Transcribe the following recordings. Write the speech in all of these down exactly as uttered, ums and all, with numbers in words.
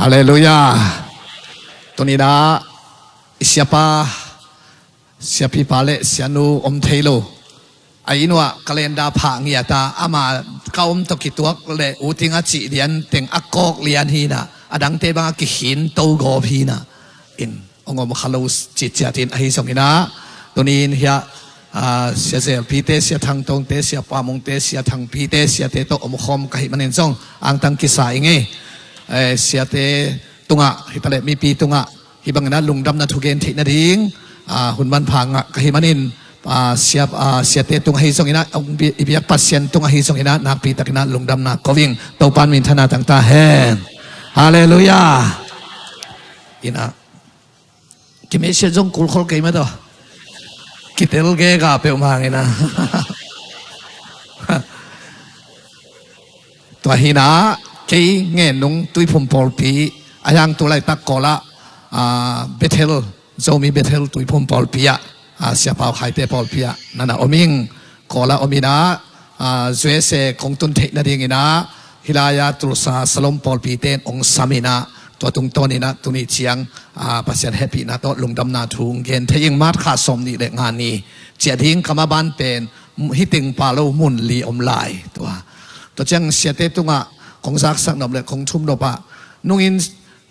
Halleluiah. Tuni-in ah i siapa, siapipa le sianu om thei lo. A inn uah calendar phah ngiat a, ama ka om tawh kituak le uting a cih lian teng a kawk lian hi-in ah, a dangte bang a kikhin to gawp hi-in ah, in hong om kha lo citciat in, ahi zongin ah tuni-in hiah, ah, Sia Zelpite, Sia Thangtongte, Sia Pamungte, Sia Thangpite, siate tawh omkhawm ka hih manin zong angtang kisa ing ei. Eh, siate tungah, hi taleh mipi tungah hih bangin ah lungdamna thu gen theih nading, ah, hun manpha ngah ka hih manin, ah, sia, ah, siate tung ahi zongin ah, i biak Pasian tung ahi zongin ah, nakpi takin ah lungdamna ko ing. Topa'n minthanna tang ta hen. Halleluiah. In ah, kimesiat zong kulkhol kei mah tawh. Kitel gega peuhmah hangin ah. Tua hi-in ah, kei Ngennung Tuiphum pawlpi, a hiang tu laitak Kawl ah, ah, Bethel, Zomi Bethel Tuiphum pawlpi ah, ah, Sia Pau Khaite pawlpi ah na na om ing. Kawl ah om in ah, ah, U S A kong tun theih nadingin ah, hih lai-ah Tulsa Shalom pawlpite in hong sam in ah, tua tungtawnin ah tuni ciang, ah, Pasian hehpihna tawh lungdamna thu hong gen thei ing. March kha sawmnih le nga ni ciah ding, ka maban pen hih teng pha lo mun li om lai. Tua, tua ciang siate tungah kong zaksak nop le kong thum nop ah, nungin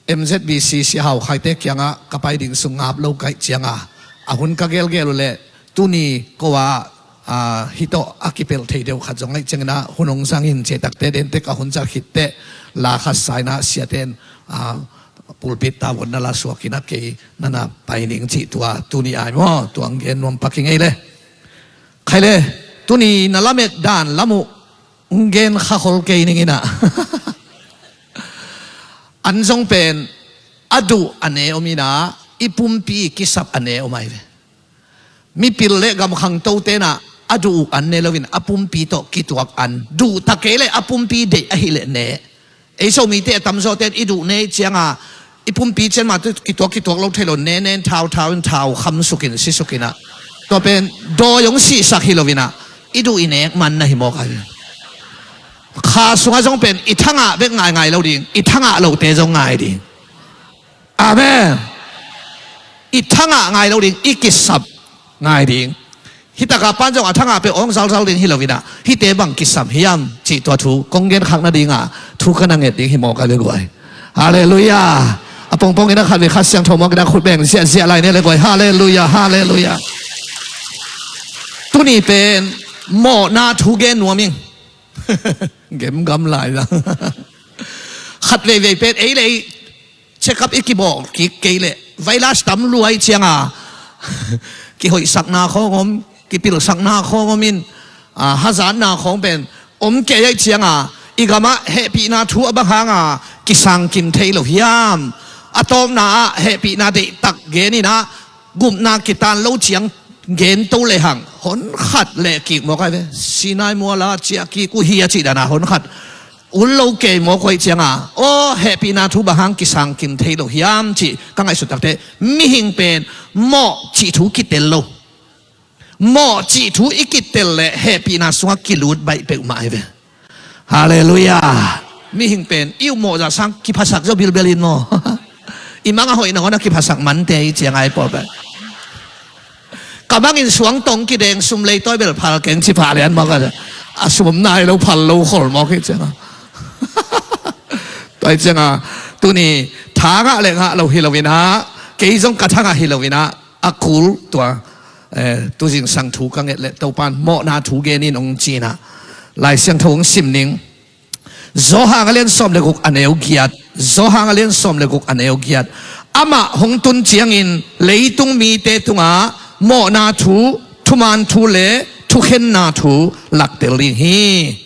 M Z B C Sia Hau Khaite kiangah ka pai ding sung ngap lo ka hih ciangah, a hun ka gelgel uh leh tuni ko ah, ah, hih tawh a kipelh thei deuh khat zong ahih ciangin ah hun hong zang in, ci takte, den tek a hun zat khit teh la khat sa in ah siate in, ah, pulpit tavuan na la suak in ah kei na na pai ning, cih tua tuni ai maw, tua hong gen nuam pak ing ei le. Khai le, tuni na lamet dan lam uh hong gen kha khol kei ning in ah. An zong pen a duh a ne om in ah, i pumpi kisap a ne om ahi ve. Mipil le gam khangtote in ah a duh uh an ne loin, a pumpi tawh kituak an. Duh ta kei le a pumpi deih ahih leh ne. Ei Zomite a tamzawte in i duh ne ciangah, i pumpi ciang mah tawh kituak, kituak lo thei lo, ne ne in, thau thau in, thau kham suk in, si suk in ah. Tua pen dawi hong sihsak hi loin ah, i duh i nek man na hi mawk ahi. Kha sungah zong pen i thangah bek ngai ngai lo ding, i thangah lote zong ngai ding. Amen. I thangah ngai lo ding, i kisap ngai ding. Hih takah pan zong a thangah peuh hong zalzal ding hi loin ah, hihte bang kisam hiam, cih tua thu kong genkhak nadingah thu ka na nget ding hi mawk ahi le guai. Halleluiah. A pongpong in ah khat vei Kha Siangtho mawk in ah khut beng ziahziah lai ni le guai. Halleluiah, halleluiah. Tuni pen mawhna thu gen nuam ing. Gemgam lai la. Khat veivei pen ei le ei check up i kibawh kik kei leh, virus tam lua ahih ciangah kihoihsakna khawng om, kipilsakna khawng om in, ah, hazatna khawng pen om kei ahih ciangah, i gamah hehpihna thu a bang hangah kisang kim thei lo hiam? A tawpna ah hehpihna deihtak gen in ah, gupna kitan lo ciang gen to lehang, hon khat leh kik mawk ahi ve. Sinai mual ah ciah kik uh hi a cih dan a hon khat ul lo kei mawk uh ahih ciangah, aw, hehpihna thu bang hang kisang kim thei lo hiam cih ka ngaihsut takteh, mihing pen mawh cih thu kitel lo. Mawh cih thu i kitel leh hehpihna sungah kilut baih peuhmah ahi ve. Halleluiah. Mihing pen i uh mawh zah sang kiphasak zaw bilbel in maw. I mang a hoih nangawn a kiphasak mante i ciang ai pawl pen. Ka mangin suang tong kideng, sum lei tawi bel phal keng ci pah lian mawk a, a sum nai lo phal lo khol mawk hi ciang a. Tua hi ciang a, tuni tha ngah le ngah lo hi lo in ah, kei zong ka tha ngah hi lo in ah, a kul tua, eh, tu zingsang thu ka nget leh Topa'n mawhna thu gen in hong ci in ah, Lai Siangtho hong sim ning. Johan a lian sawm le guk a neu giat. Johan a lian sawm le guk a neu giat. Amah hong tun ciangin leitung mite tungah mawhna thu, thuman thu le thukhenna thu laktel ding hi.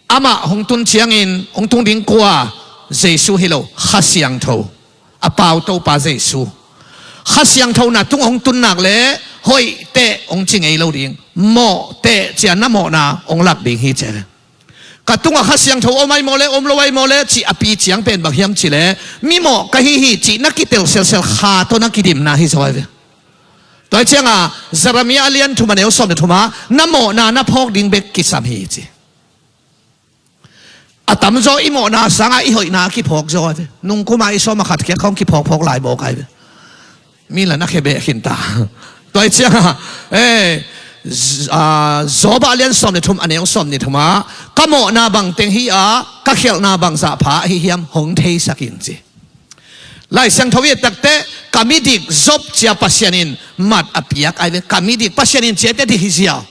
Amah hong tun ciangin hong tung ding kua? Jesu hi lo, Kha Siangtho. A pau Topa Jesu. Kha Siangtho na tung hong tun nak leh hoih teh hong ci ngei lo ding. Mawh teh ciang na mawhna hong lak ding hi ci. Ka tungah Kha Siangtho om ai maw le, om lo ai maw le, cih a pi ciang pen bang hiam cih leh, mi mawh ka hi hi cih na kitel selsel kha tawh na kidimna hi zaw ai ve. Tua hi ciang a, Jeremiah a lian thum a neu sawm le thum ah, na mawhna na phawk ding bek kisam hi ci. A tamzaw i mawhna sangah i hoihna a kiphawk zaw a ve. Nungkuma i sawm a khat kiang khawng kiphawkphawk lai mawk ai ve. Mi la na khe beh khin ta. Tua i cianga, eh, z-, a, Job a lian sawm le thum a neu sawm ni thuma, ka mawhna bang teng hi a, ka khialhna bang zah pha ahi hiam hong theisak in ci. Lai Siangtho i et takte, ka midik Job cia Pasian in mat a piak ai ve, ka midik Pasian in ciate dik hi ziau.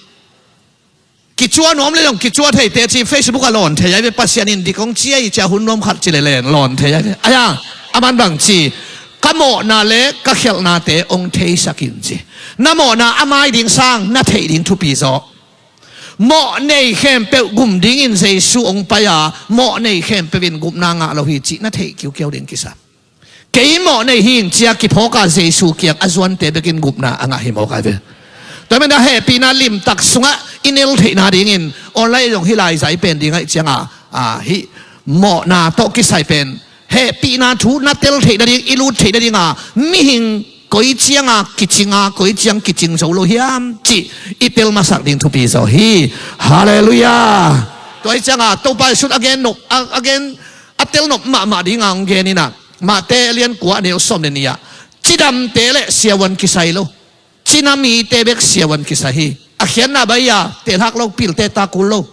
Kicua nuam le zong kicua thei teci Facebook a lawn thei ai ve, Pasian in dik hong ci a i cia hun nuam khat ci le len lawn thei ai ve. Aia, a man bang ci, ka mawhna le ka khialhnate hong theisak in ci. Na mawhna a mai ding sang na theih ding thupi zaw. Mawh nei khempeuh gum dingin Jesu hong pai a, mawh nei khempeuh in gupna ngah lo hi cih na theih kiukiau ding kisam. Kei mawh nei hing cia kiphawk a Jesu kiang a zuante bekin gupna a ngah hi mawk ai ve. Tua mena hehpihna limtak sungah i nel theihna dingin online zong hi lai zai pen ding aih cianga, a, hih mawhna tawh kisai pen hehpihna thu na tel theihna ding, i lut theihna dinga mihing koi cianga kicinga koi ciang kicing zo lo hiam cih i tel masak ding thupi zaw hi. Halleluiah. Tua hi cianga Topa Jesu'n a gen nop, a, a gen, a tel nop mahmah dinga hong gen ina. Mate a lian kua a neu sawm le nih ah, cidamte le siavuan kisai lo, cina mite bek siavuan kisai hi. A khiatna bai a tehlak lo, pilte ta kul lo.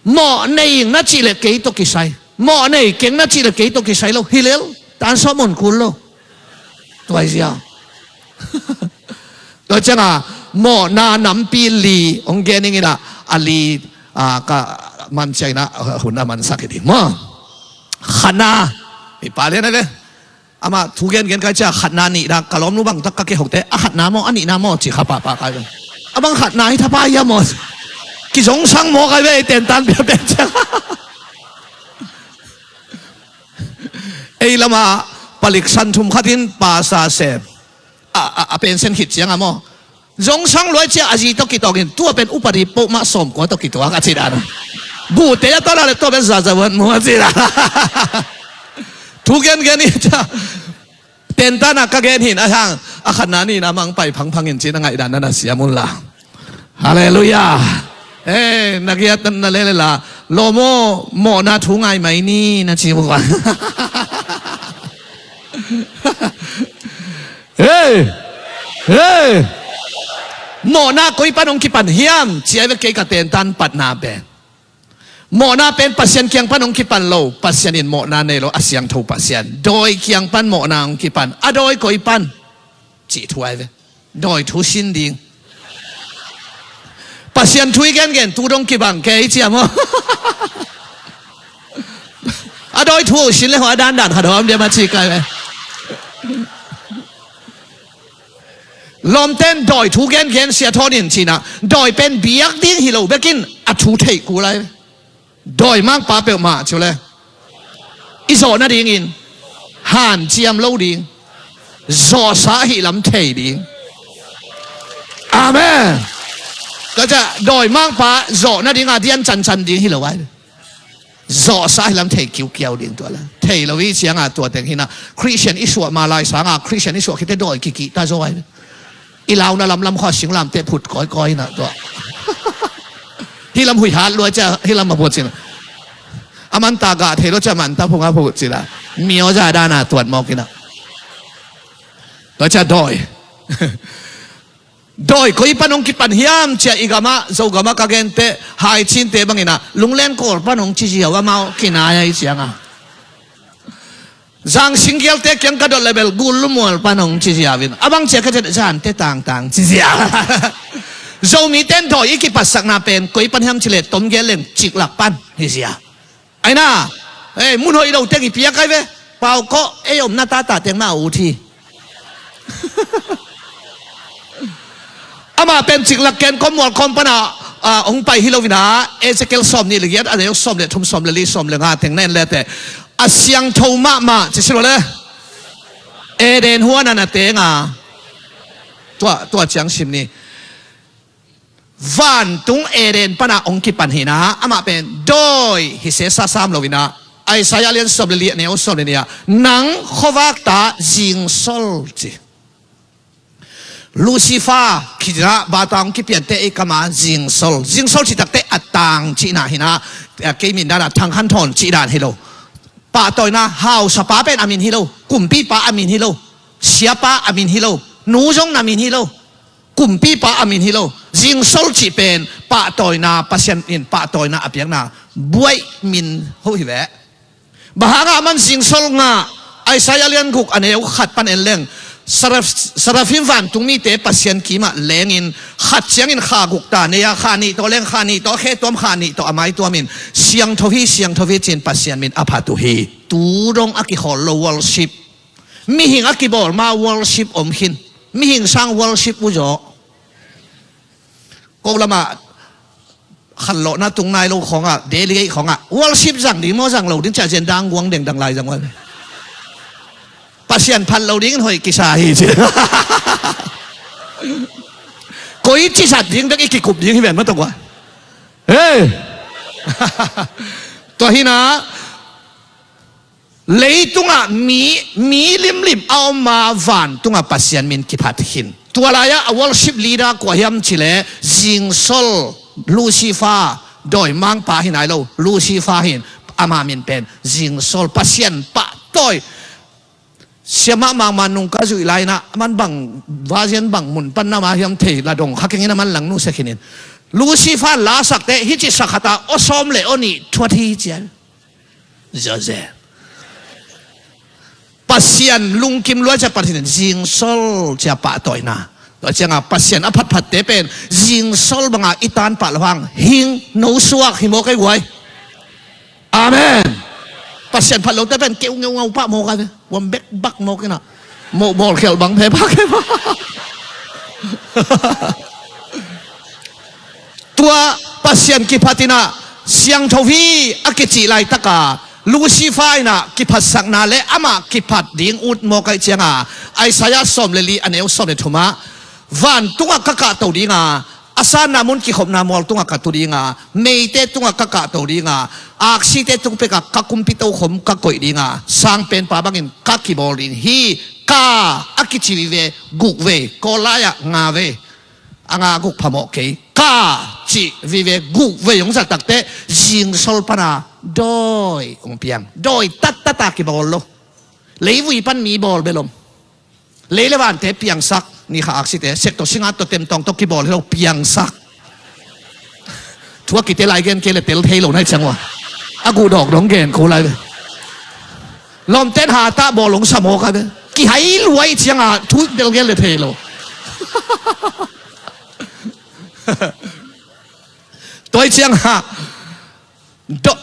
Mawh nei ing na cih le kei tawh kisai, mawh nei keng na cih le kei tawh kisai lo. Hi lel, tan sawm un kul lo. Tua hi zia. Tua cianga mawhna nampi li hong gen ing ina, a li, a, ka man ciang ina, a, hun a mansak hi ding maw. Khatna, i pa lian a ve. Amah thu gengen kai cia khatna nihna ka lawmnu bangtak ka kihokte, a khatna maw a nihna maw ci kha pahpah kai ve. A bang khatna hi thapa ia maw. Kizongsang maw kai ve, i tentan piapen ciang. Ei lama palik san thum khatin pasa sem a, a, a pension khit cianga maw, zongsang luai cia a zi tawh kitawkin tua pen upadi pohmah sawmkua tawh kituak a ci dan. Buhte a tawla le tua pen zazawan mu a ci dan. Thu gengen i cia tentana ka gen hin a hang a khatna nihna mang pai phangphangin cin a ngaihdan na na siam unla. Halleluiah. Eh, na giat na lelela lawm aw, mawhna thu ngai mai ni na ci uh. Hei, hei. Mawhna koi pan hong kipan hiam ci ai ve kei ka tentan patna pen. Mawhna pen Pasian kiang pan hong kipan lo, Pasian in mawhna nei lo, a siangtho Pasian. Dawi kiang pan mawhna hong kipan, a dawi koi pan cih thu ai ve. Dawi thu sin ding. Pasian thu i gengen tu dong kibang kei cia maw. A dawi thu sin le hua dandan khat hawm diam a ci kai ve. Lawmten dawi thu gengen sia thawnin cina, dawi pen biak ding hi lo bekin a thu theih kul ai. Dawi mangpa peuhmah cu le i zawh nadingin hanciam lo ding, zawhsa ahih lam thei ding. Amen. Ka ca dawi mangpa zawh nadinga dian cancan ding hi lo ai. Zawhsa ahih lam thei kiukiau ding tua la. Thei lo i cianga tua teng hina Christian i suah ma lai sanga Christian i suah khite dawi kikihta zaw ai. I launa lamlam khaw singlamteh phut kawikawi hina tua. Hi lam huih hat lua cia hi lam a phut cina. A manta gah thei lua cia manta phunga phut cina. Mioza dana tuat mawk ina. Tua cia dawi. Dawi koi pan hong kipan hiam cia i gamah Zogamah ka gente haicinte bangina lunglen kawl pan hong ci ziau amau kinai ai cianga. Zang singgialte kiang ka dot le bel gul lumual pan hong ci ziau in a bang cia ka cet zante tangtang ci ziau. Zomiten dawi i kipatsakna pen koi pan hiam ci le tomgel leng ciklak pan hi ziau. Aina, eh, mun hoih lo teng i piak ai ve. Pau kawh ei omna tata teng mah a ut hi. Amah pen ciklak ken kawm mual kawm pana, ah, hong pai hi lo ina Ezekiel sawm nih le giat a neu sawm le thum sawm le li sawm le nga teng na en lete a siangtho mahmah ci si lo le. Eden huan a na tenga tua, tua ciang sim ni. Vantung Eden pana hong kipan hina amah pen dawi hi sesa sam lo ina Isaiah lian sawm le li a neu sawm le nih ah nang khuavak ta zingsol ci. Lucifer khitna bata hong kipiante ei kama zingsol, zingsol citakte a tang cihna hina eh, kei min dana Thang Khan Thawn cih dan hi lo. Pahtawina hausapa pen a min hi lo. Kumpipa a min hi lo. Siapa a min hi lo. Nu zong na min hi lo. Kumpipa a min hi lo. Zingsol cih pen pahtawina, Pasian in pahtawina a piakna buaih min hoh hi ve. Bang hangah aman zingsol ngah? Isaiah lian guk a neu khat pan en leng, seraf-, seraphim vantung mite Pasian kimah lengin khat ciangin kha guk ta nei a, kha nih tawh leng, kha nih tawh a khe tuam, kha nih tawh a mai tuamin, siangtho hi, siangtho hi ci-in Pasian min a phat uh hi. Tu dong a kikhawl lo worship. Mihing a kibawl ma worship om khin. Mihing sang worship uh zaw. Ko lamah khanlawhna tung nai lo khawngah, delegate khawngah, worship zang ding maw, zang lo ding, ciah cian dang guang dengdang lai zang ua. Pasian phat lo dingin hoih kisa hi ci. Koi ci zat ding bek i kikup ding hi ven maw tawh ua. Hei! Tua hi na, leitungah mi, mi limlim a om a, vantungah Pasian min kiphat khin. Tua lai-ah a worship leader kua hiam cih leh zingsol, Lucifer, dawimangpa hi nai lo, Lucifer hi in, ama min pen zingsol, Pasian pahtawi. Siamah Mang Mang Nung ka zuih lai-in ah, aman bang version, bang mun pan na ma hiam thei la dong kha keng in, aman lang nusia khin in. Lucifer la sakte hih ci sa khat a, aw sawm le aw nih thuat hi ci a. Joseph. Pasian lungkim lua ciah Pasian zingsol ciah pahtawina. Tua ciangah Pasian a phatphatte pen zingsol banga i tan pah loh hang hing no suak hi maw kei guai. Amen. Pasian phat lote pen keu ngeu ngau pah maw kai ve. Wam bek bak maw kei na. Moh bawl khial bang phe pah kei maw. Tua Pasian kiphat in ah, siangtho hi a kicih laitaka Lucifer in ah kiphatsakna le amah kiphat ding ut mawk ahih cianga, Isaiah sawm le li a neu sawm le thumah, vantungah ka kahto dinga, a sanna mun kikhopna mual tungah ka tu dinga, meite tungah ka kahto dinga, aksite tung pekah ka kumpi tokhom ka koih dinga, sangpenpa bangin ka kibawl ding hi. Ka a kici vive guk vei, Kawl lai-ah nga vei. A nga guk phamawh kei. Ka cih vive guk vei hong zat takteh zingsol pana dawi hong piang. Dawi tattata kibawl lo. Leivui pan mi bawl belom. Lei le vante piangsak, ni kha aksite, sek tawh singat tawh temtawng tawh kibawl hi lo, piangsak. Thu a kite lai gen kei le tel thei lo nai ciang ua. A guh dawk dong gen ko lai ve. Lawmten hatah bawl hong sa mawk a ve. Kihai luai cianga thu del gen le thei lo. Tua cianga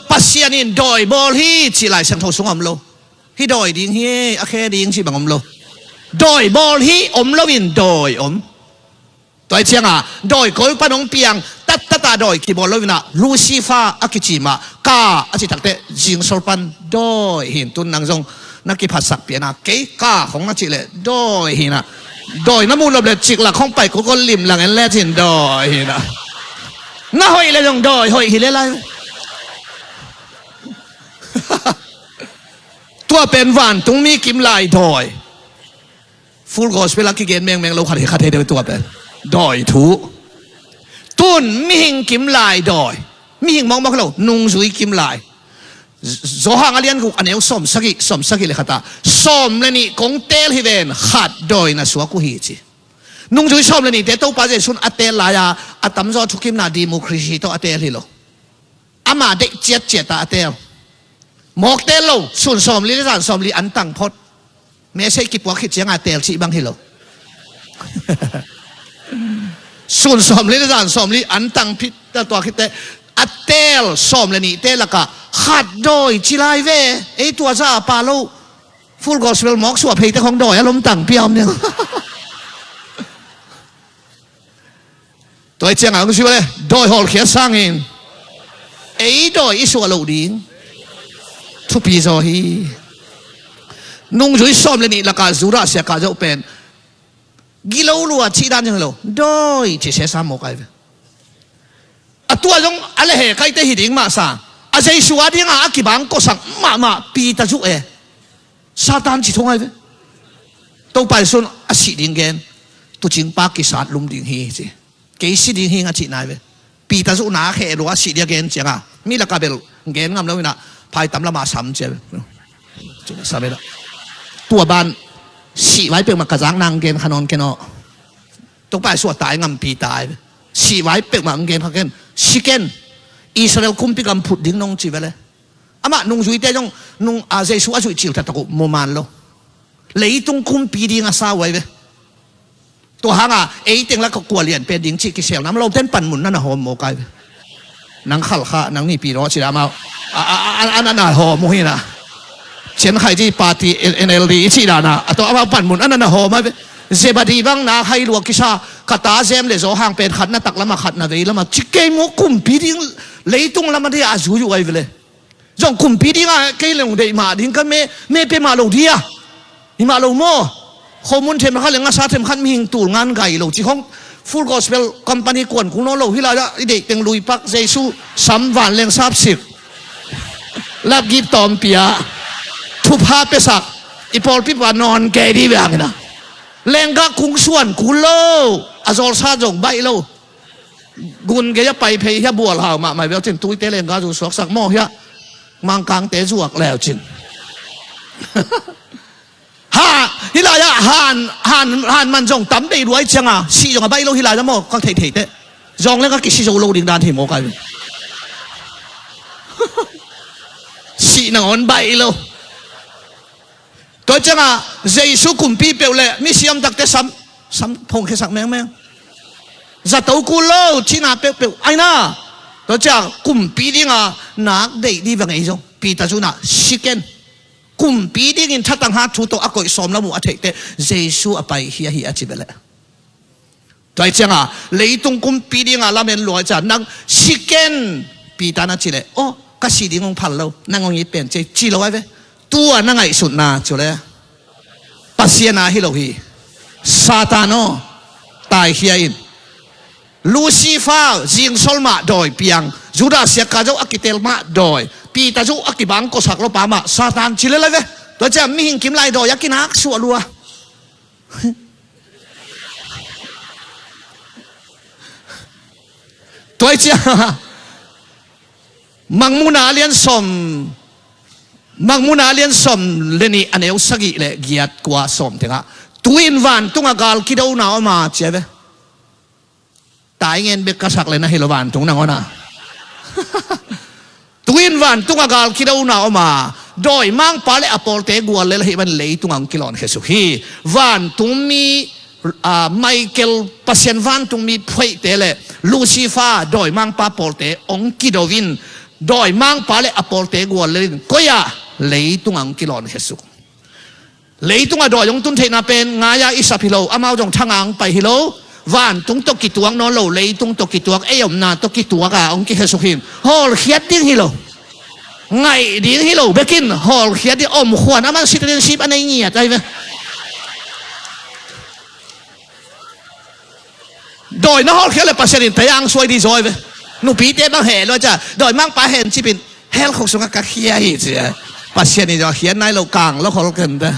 Pasian in dawi bawl hi cih Lai Siangtho sung om lo. Hih dawi ding hi, a khe ding cih bang om lo. Dawi bawl hi om loin dawi om. Tua cianga dawi koi pan hong piang tattata dawi kibawl loinah Lucifer a kici mah ka a ci takteh zingsol pan dawi hin tun nang zong na kiphatsak piana kei ka khong na cih leh dawi hinah. Dawi na muh lop le ciklak khong pai kukol limlang en le cin dawi hinah. Na hoih le zong dawi hoih hi le lai. Tua pen vantung mi kim lai dawi. Full Gospel a kigen mengmeng lo khat hi kha thei deuh tua pen dawi thu. Tun mihing kim lai dawi. Mihing mawkmawk lo, nungzui kim lai. Johan a lian guk a neu sawm sagih, sawm sagih le khatah sawm le nih kong teel hi ven, khat dawi na suak uh hi ci. Nungzui sawm le nihte Topa Jesuh in a teel lai-a a tamzaw thukimna democracy tawh a teel hi lo. Ama deih ciatciat a a teel. Mawk teel lo, sun sawmli le zan sawmli an tang phot. Message kipuak khit cianga teel cih bang hi lo. Sun sawmli le zan sawmli an tang phit ta tua khitte a teel sawm le nihte lakah khat dawi ci lai ve. Ei tua za a pa lo. Full Gospel mawk suah pheite khong dawi a lomtang pia om ding. Tua hi cianga hong si le dawi hawlkhia sangin ei dawi i suah loh ding thupi zaw hi. Nungzui sawm le nih lakah Judah sia kah zoh pen gilo lua cih dan zong hi lo, dawi ci sesa mawk ai ve. A tua zong a le he kaite hi ding mah sa, a Jesuh a dinga a kibang kawsak mahmah Peter zuh e. Satan ci thong ai ve. Topa Jesuh in a sih ding gen, tuucingpa kisat lum ding hi ci. Kei si ding hi nga cih nai ve. Peter zuhna a kheh lua a sih ding a gen cianga mi laka bel gen ngam lo inah phaitam lama sam cia. Sam inah tua ban sih vai peuhmah ka zak nang gen kha nawn ken aw. Topa i suah tai ngam Peter ai ve. Sih vai peuhmah ang gen kha ken. Si ken. Israel kumpi gam phut ding nong ci vele. Amah nungzuite zong nung a Jesu a zuih cil taktak uh muman lo. Leitung kumpi ding a sa uh ai ve. Tua hanga eiteng lak kua lian pen ding cih kiselna om lo ten panmun na na hawm mawk ai ve. Nang khalkha nang nipi raw ci dah amau a na na hawm uh hina. Cian khai ci party N L D i cih dana a tawh amau panmun a na na hawm ai ve. Zebadi bang na hai lua kisa ka ta zem le zaw hang pen khat na tak lama khat na vei lama ci kei maw kumpi ding leitung lama ding a zui uh ai ve le. Zong kumpi dinga kei leng deih mah ding ka me me pe mah lo dia. Hi mah lo maw? Khomun themkhat le ngasa themkhat mihing tul ngan gai lo ci khong Full Gospel Company kuan kul nawn lo hi lai ah i deih teng luipak Jesu sam van leng sapsik lapgip tawmpia thupha pesak i pawlpi pa nawn kei di ve hangina. Lenggah kung suan kul lo a zawlsa zong baih lo. Gun gei a pai phei hia bual hau mahmai veu cin tuite lengga zu suaksak maw hia mangkangte zuak leu cin. Ha, hi lai-ah han, han, han man zong tam bei luai cianga sih zong a baih lo hi lai-ah maw ka theihtheih teh. Zong le ka kisi zo lo ding dan hi maw kai. Sih nangawn baih lo. Tua cianga Jesu kumpi peuh le misiam takte sam sam phongkhiasak mengmeng. Zato kul lo cina peuhpeuh aina. Tua ciang kumpi dinga nak deih di va ngei zong Peter zuna siken. Kumpi dingin thatang hat thu tawh a koih sawm lam uh a theihte Jesu a pai hi ahi a ci bele. Tua hi cianga leitung kumpi dinga lamen luai ca nang siken Peter na ci leh aw ka si ding hong phal lo nang hong it pen ci ci lo ai ve. Tua na ngaihsutna cu le Pasian a hi lo hi. Satan aw taikhia in. Lucifer zingsol mah dawi piang Judas siaka zo a kitel mah dawi Peter zu a kibang kosak lo pa mah Satan ci le lai ve. Tua ciang mihing kim lai dawi a kinak suah lua. Tua hi ciang Mangmuna lian sawm Mangmuna lian sawm le nih a neu sagih le giat kua sawm tengah tuin vantunga gal kidona oma cia ve. Tai ngen bek ka sak le na hi lo vantung nangawn a. Tuin vantunga gal kidona oma dawimangpa le a pawlte gual le la hi van leitunga hong kilawn khesuk hi. Vantungmi Michael Pasian vantungmi phoihte le Lucifer dawimangpa pawlte hong kido in dawimangpa le a pawlte gual le in koi-ah leitunga hong kilawn khesuk. Leitunga dawi hong tun theihna pen ngai-a i sap hi lo amau zong thanga hong pai hi lo. Vantung tawh kituak nawn lo leitung tawh kituak ei omna tawh kituak a hong kikhesuk hin hawlkhiat ding hi lo. Ngaih ding hi lo bekin hawlkhiat ding omkhuan aman citizenship a nei ngiat ai ve. Dawi na hawlkhiat le Pasian in tayang suai di zawi ve. Nupite bang heh lua ca dawimangpa hen cipin hell khuk sungah ka khia hi cia. Pasian in zaw khian nai lo kang lo khol ken ta.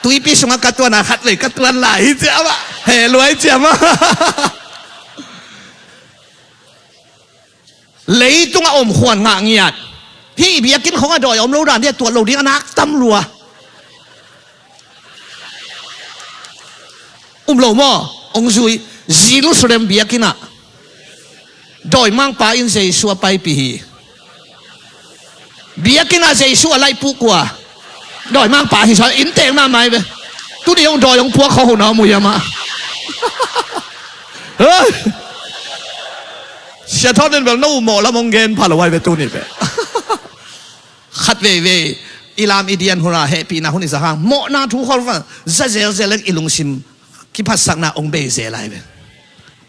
Tuipi sungah ka tuana khat vei ka tuan lai hi cia mah heh luai cia mah. Leitungah omkhuan ngah ngiat. Hih biakinn khongah dawi a om lo dan dia tuat lo ding a nak tam lua. Um lo maw? Hong zui Jerusalem biakinn ah dawimangpa in Jesu a paipih hi. Biakinn ah Jesu a laihpuh kua? Dawimangpa hi sa inntek mahmah hi ve. Tuni hong dawi hong puak khawh hona mu hiam ah. Siathawt nen bel no uh mawh lam hong gen pha lo ai ve tuni ve. Khat veivei i lam i dian huna hehpihna hun i za hang mawhna thu khol fa za zelzel leng i lungsim kiphatsakna hong bei zel ai ve.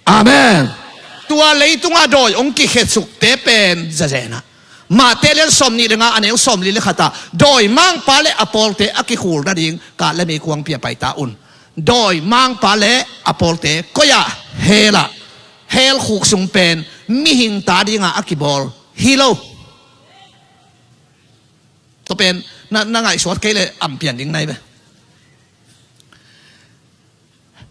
Amen. Tua leitunga dawi hong kikhetsukte pen zazenah Mate lian sawm nih le nga a neu sawm li le khatah dawimangpa le a pawlte a kikhul nading kat le mei kuangpi a paita un. Dawimangpa le a pawlte koi-ah hell ah hell khuk sung pen mihing ta dinga a kibawl hi lo. Tua pen na, na ngaihsuat kei le ampian ding nai ve.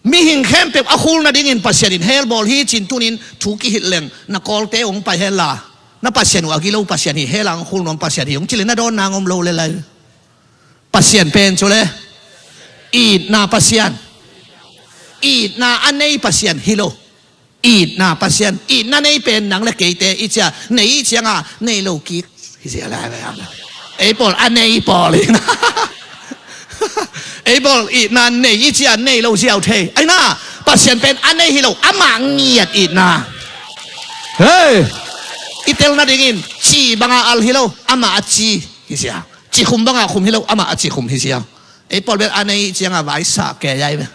Mihing khempeuh a khul nadingin Pasian in hell bawl hi ci-in tunin thu kihilh leng na Kawlte hong pai hen la, na Pasian uh a gilo Pasian hi, hell ah hong khul nuam Pasian hi hong ci leh na dawn nang om lo lel lai. Pasian pen cu le itna Pasian, itna a nei Pasian hi lo. Itna Pasian, itna nei pen nang le keite i ci a, nei i ciang a nei lo kik hi sia lai. Ei pawl a nei pawl hi. Ei pawl itna nei i ci a nei lo ziau thei. Aina, Pasian pen a nei hi lo, amah ngiat itna. Hei, i tel nadingin ci banga al hi lo, amah a ci hi sia. Ci khum banga khum hi lo, amah a ci khum hi sia. Ei pawl bel a nei i ciang a vai sa ke yai ve.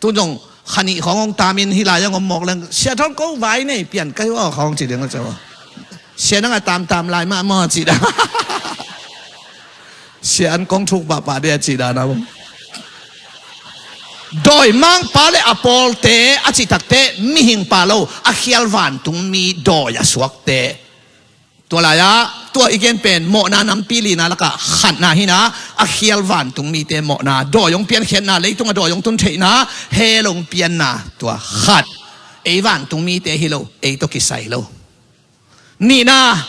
Tun zong kha nih khawng hong tamin hih lai-ah hong om mawk leng, Sia Thawn, ko vai nei pian ka hi aw, khawng ci ding a ci aw. Sia nang a tamtam lai mah maw ci dan. Sia an kong thuk pahpah ding a ci dan a bang. Dawimangpa le a pawlte a cih takteh mihing pah lo, a khial vantungmi dawi a suakte. Tua lai-ah tua i gen pen mawhna nampi lina lakah khatna hi-in ah, a khial vantungmite mawhna, dawi hong piankhiatna, leitung a dawi hong tun theihna, hell hong pianna, tua khat. Ei vantungmite hi lo, ei tawh kisai lo. Nihna,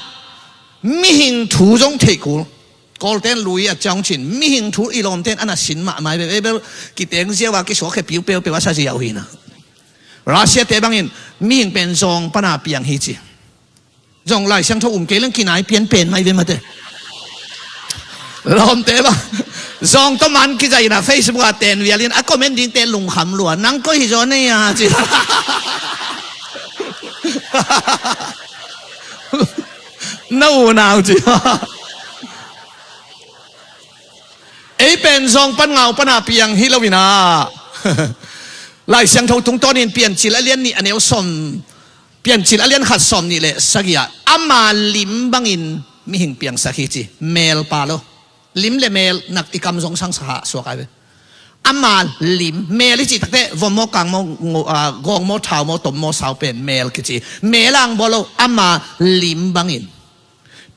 mihing thu zong theih kul. Kawlten lui a ciang cin, mihing thu i lawmten a na sin mahmah hi ve. Ei bel kiteng ziau a kisuak khe piu peupeu a sa ziau hi-in ah. Russia-te bangin mihing pen zawng pana piang hi ci. Zong Lai Siangtho um kei leng kinai pian pen mai ve mate. Lawmte bang zong tawh man kizaina Facebook ah ten vialin a comment dingte lungkham lua, nang koi hi zaw nei a ci. Na unau ci. Ei pen zawng pan ngau pana piang hi lo-in ah. Lai Siangtho tungtawnin Piancil a lian nih a neu sawm, Piancil a lian khat sawm nih le sagih ah ama lim bangin mihing piangsak hi ci, mel pa lo. Lim le mel nak i kam zong sang sa ha suak ai ve. Ama lim, mel i cih takteh vom maw, kang maw, ngo-, ah, gawng maw, thau maw, tom maw, sau pen mel kici. Mel ang bawl lo, ama lim bangin.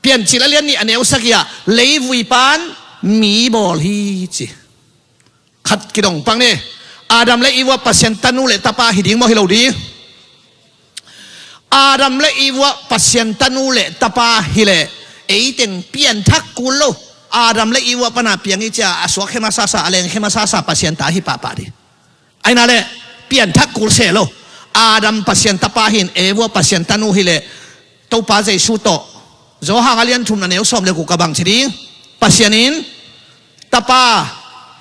Piancil a lian nih a neu sagih ah leivui pan mi bawl hi ci. Khat kidong pang ni. Adam le Eve ah Pasian tanu le tapa hi ding maw, hi lo ding? Adam le Eve ah Pasian tanu le tapa hi leh ei teng pianthak kul lo. Adam le Eve ah pana piang i cia a suak khe masasa, a leng khe masasa Pasian ta hi pahpah ding. Aina le pianthak kul se lo. Adam Pasian tapa hi-in Eve ah Pasian tanu hi leh Topa Jesu tawh Johan a lian thum a neu sawm le guk ah bang ci ding? Pasian in tapa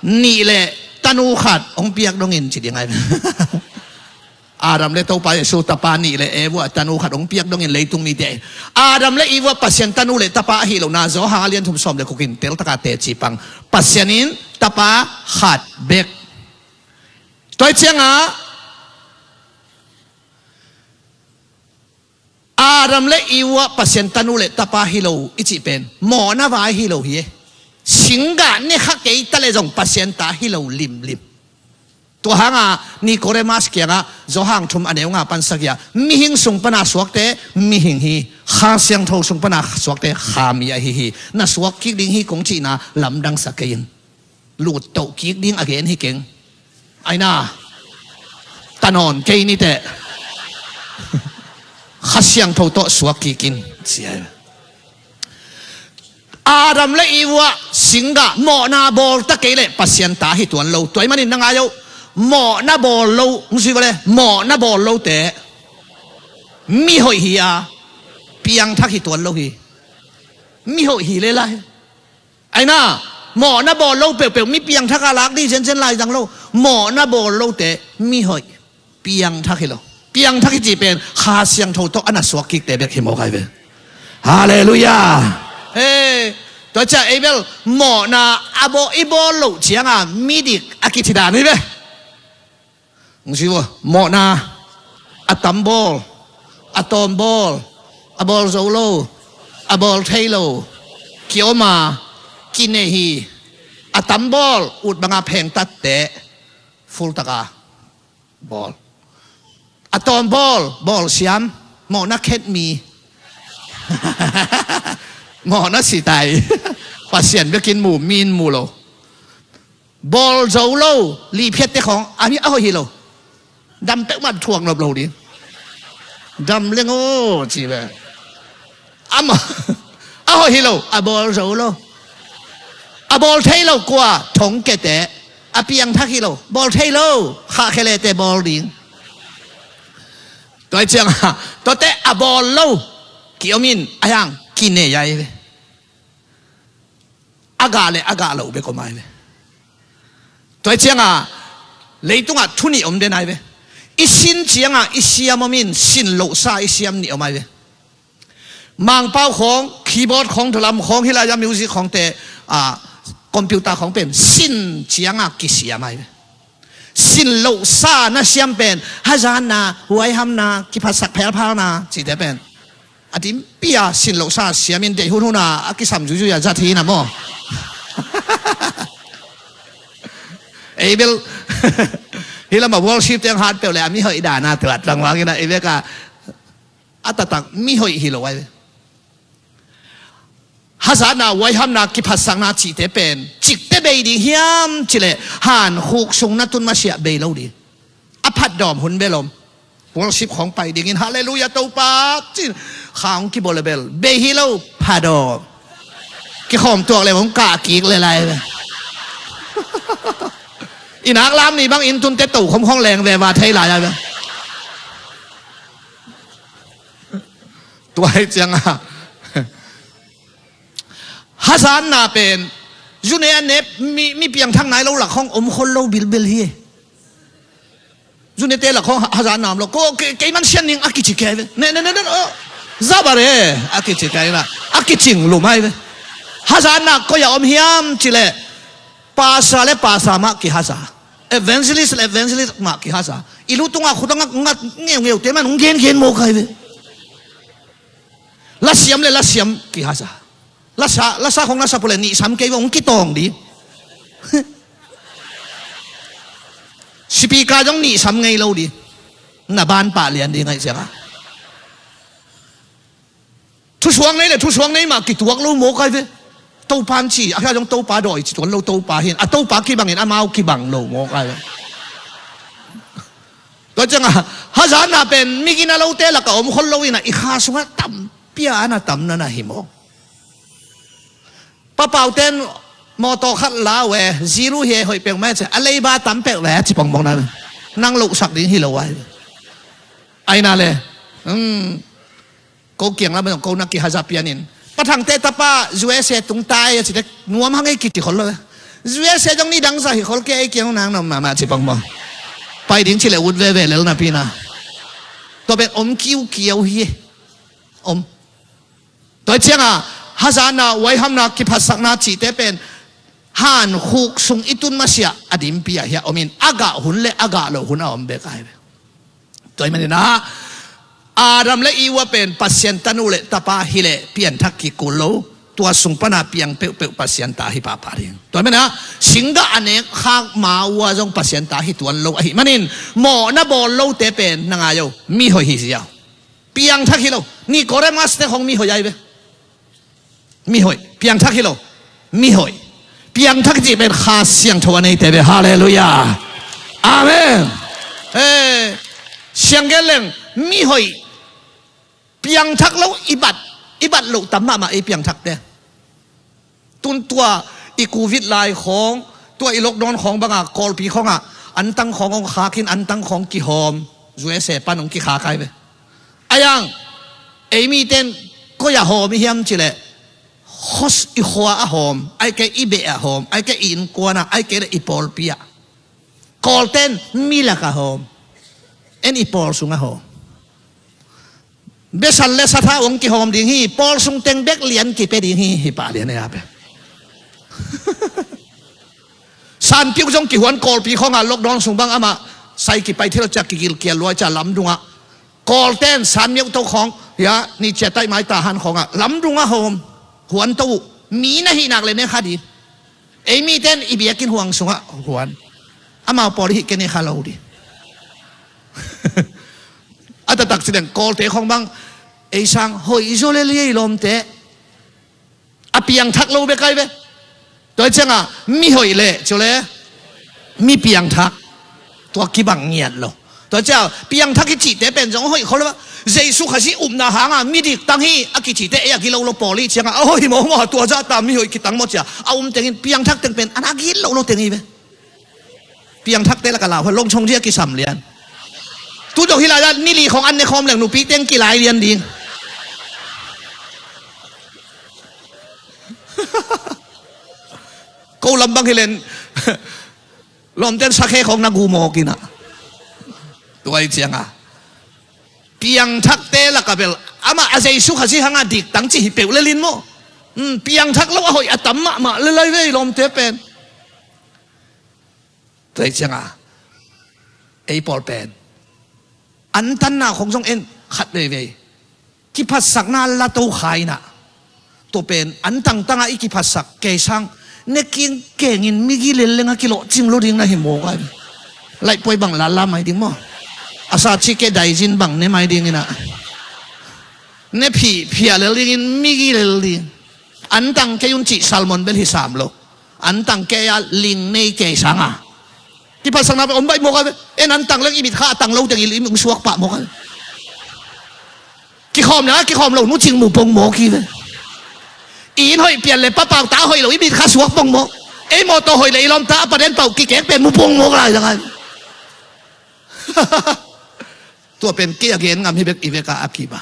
nih le tanu khat hong piak dongin ci ding ai. Adam le Topa Jesu tapa nih le Eve ah tanu khat hong piak dongin leitung mite. Adam le Eve ah Pasian tanu le tapa ahi lohna Johan a lian thum sawm le guk in teltaka teci pang. Pasian in tapa khat bek. Tua hi ciangah Adam le Eve ah Pasian tanu le tapa hi lo i cih pen mawhna vai hi lo hi e. Singgah ne kha kei ta le zong Pasian ta hi lo limlim. Tua hanga Nicodemus kiangah Johan thum a neu nga pan sagih ah mihing sung pana suakte mihing hi, Kha Siangtho sung pana suakte kha mi ahi hi. Na suak kik ding hi kong cihna lamdang sa kei in. Lut toh kik ding a gen hi keng. Aina, ta nawn kei ni teh. Kha Siangtho tawh suak kik in. Sia. Adam le Eve ah singgah mawhna bawl ta kei leh Pasian ta hi tuan lo. Tua ahih manin na ngai uh. Mawhna bawl lo, hong zui va le, mawhna bawl lote mihoih hi a, piangthak hi tuan lo hi. Mihoih hi le lai. Aina, mawhna bawl lo peuhpeuh mi piangthak a lak ding zenzen lai zang lo. Mawhna bawl lote mihoih, piangthak hi lo. Piangthak hi cih pen Kha Siangtho tawh a na suak kikte bek hi mawk ai ve. Halleluiah. He, tua ciah ei bel mawhna a bawl, i bawl loh cianga midik a kici dan hi ve. Hong si ua, mawhna, a tam bawl, a tawm bawl, a bawl zo lo, a bawl thei lo, kiom a, kinei hi, a tam bawl, ut banga phengtatte, full taka bawl. A tawm bawl, bawl siam, mawhna khet mi, mawhna sitai, Pasian bekin mu, min mu lo. Bawl zo lo liphiatte khawng a hoih hi lo. Dam peuhmah thuak nop lo ding. Dam leng aw ci ve. Ama a hoih hi lo, a bawl zo lo. A bawl thei lo kua, thongkiate. A piangthak hi lo, bawl thei lo. Khahkhelete bawl ding. Tua hi ciangah tuate a bawl lo ki-om in a hiang kinei ai ve. A gah le a gah lo bek om ai ve. Tua hi ciangah leitungah thu nih om den ai ve. I sin ciangah i siam om in, sin lohsa i siam nih om ai ve. Mangpau khawng, keyboard khawng, drum khawng, hilai-a music khawngte, ah, computer khawng pen sin ciangah kisiam ai ve. Sin lohsa na siam pen hazatna, huaihamna, kiphatsak phelphalna cihte pen a dimpi-a sin lohsa siamin deih hunhun a a kisam zuizui a zat hi na maw? Ei bel hih lamah worship teng hat peuh le a mihoih dana tuat tlangvangin a ei bek a a taktak mihoih hi lo ai ve. Hazatna, huaihamna, kiphatsakna cihte pen cikte bei ding hiam cileh hankhuk sung na tun masiah bei lo ding. A phatdawm hun bel om. Worship khawng pai dingin halleluiah Topa cin kha hong kibawl le bel bei hi lo, phatdawm. Kikhawm tuak le hong kah kik le lai ve. I nak lam ni bangin tunte tokhom khawng leng ve va thei lai ai ve. Tua hi ciangah hazatna pen zune a nep mi, mi piangthak nai lo lak khawng om khol lo bilbil hi. Zunete lak khawng ha-, hazatna om lo. Ko ke, keiman sian ning a kici kei ve. Ne, ne, ne, ne, oh. Zabare a kici kei na. A kicing lum ai ve. Hazatna koi-ah om hiam cileh pastor le pastor mah kihaza. Evangelist le evangelist mah kihaza. I lu tungah khut a ngat ngeungeute man hong gengen mawk ai ve. Lasiam le lasiam kihaza. Lasa, lasa khawng lasa pule nihsam kei ve hong kitawng ding. Sipika zong nihsam ngei lo ding. Na ban pah lian ding ahi ciangah. Thusuak nei le thusuak nei mah kituak lo mawk ai ve. Topa an ci a hia zong Topa dawi ci tuan lo Topa hin a Topa kibangin amau kibang lo mawk ai ve. Tua ciangah hazatna pen migina lote lakah om khol lo inah i kha sungah tampi a na tam na na hi mawk. Papauten mawtaw khat la uh e, zilu hi e, hoih peuhmah e ci a, leiba tam peuh ve a ci pongpong na. Nang lohsak ding hi lo ai ve. Aina le. Ko kiang lam zong ko na kihaza pianin Pathangte tapa U S A tung tai a cite nuam hang ei kici khol lo. U S A zong ni dangza hi khol kei ei kiang nang nom mahmah ci pongpong. Pai ding ci le ut veve lel napi na. Tua pen om kiukiau hi. Om. Tua ciangah hazatna, huaihamna, kiphatsakna cihte pen hankhuk sung i tun masiah a dimpi ah hi a om in a gah hun le a gah lo hun a om bek ai ve. Tua hi maninah Adam le Eva pen Pasian tanu le tapa hileh pianthak kikul lo. Tua sung pana piang peuhpeuh Pasian ta hi pahpah ding. Tua hi maninah singgah a nek khak ma uh a zong Pasian ta hi tuan lo ahi manin mawhna bawl lote pen na ngai o, mihoih hi ziau. Piangthak hi lo. Nicodemus te khong mihoih ai ve. Mihoih. Piangthak hi lo. Mihoih. Piangthak cih pen Kha Siangtho a neite ve. Halleluiah. Amen. Eh, siang gen leng mihoih. Piangthak lo i bat, i bat loh tam mahmah ei piangthakte. Tun tua i covid lai khawng, tua i lockdown khawng banga Kawlpi khawngah antang khawng hong khak in antang khawng kihawm. U S A pan hong kikhak ai ve. Aiang ei miten koi-ah hawm i hiam cileh hos i khua a hawm, ai kei i beh a hawm, ai kei i innkuanah, ai kei le i pawlpi ah. Kawlten milakah hawm. En i pawl sungah hawm. Besan le satha hong kihawm ding hi, pawl sung teng bek lian kipia ding hi, hi pah lian ei a pe. Sanpiuk zong kihuan Kawlpi khawngah lockdown sung bang amah sai kipai thil ciah kigilkial luai ciah lamdungah. Kawlten sanmiuk to khawng, ya, ni ciah taih mai tahan khawngah lamdungah hawm. Huan to uh. Mi na hih nak le ne kha ding. Ei miten i biakinn huang sungah huan. Amau pawl i hih kei ne kha lo ding. A taktak ci deng Kawlte khawng bang ei sang hoih zaw le liai lawmte. A piangthak lo bek ai ve. Tua ciangah mihoih le, cu le. Mi piangthak, tua kibang ngiat lo. Tua ciang piangthak i cihte pen zong hoih khol lo. Jesu Khazih upna hanga mi diktang hi a kicihte ei a gilo lo pawl i cianga a hoih mawkmawk a, tua zahta mi hoih kitang maw cia a um tengin piangthak teng pen a na gilo lo teng hi ve. Piangthakte laka lau hoi longchong zia kisam lian. Tu dong hi lai ni li khong an ne khawm leng nupi teng kilai lian ding. Ko lam bang hi len lawmten sakhe khong na gu mawk ina. Tua i cianga piangthakte laka bel amah a Jesu Khazih hanga diktang ci hi peuh lelin maw? Hmm, piangthak lo a hoih a tam mahmah lelai vei lawmte pen. Tua i cianga ei pawl pen antanna khong zong en khat veivei. Kiphatsakna la to kha ina. Tua pen antang tanga i kiphatsak kei sang ne king kengin migi lel lenga kilawh cing lo ding na hi mawk a. Laihpuai bang lala mai ding maw? A sa ci ke daizin bang ne mai ding ina. Ne phih phia lel dingin migi lel ding. Antang kei un cih salmon bel hi sam lo. Antang kei a ling nei kei sanga kiphatsakna pen om baih mawk a ve. En antang leng i mit kha a tang lo teng i lim ung suak pah mawk a ve. Kikhawm le a kikhawm lo nu cing mu pong mawk hi ve. I inn hoih pian le papau ta hoih lo i mit kha suak pong mawk. Ei mawtaw hoih le i lawmta a paden pauh kikek pen mu pong mawk lai zang a. Tua pen kei a gen ngam hi bek i veka a kiba.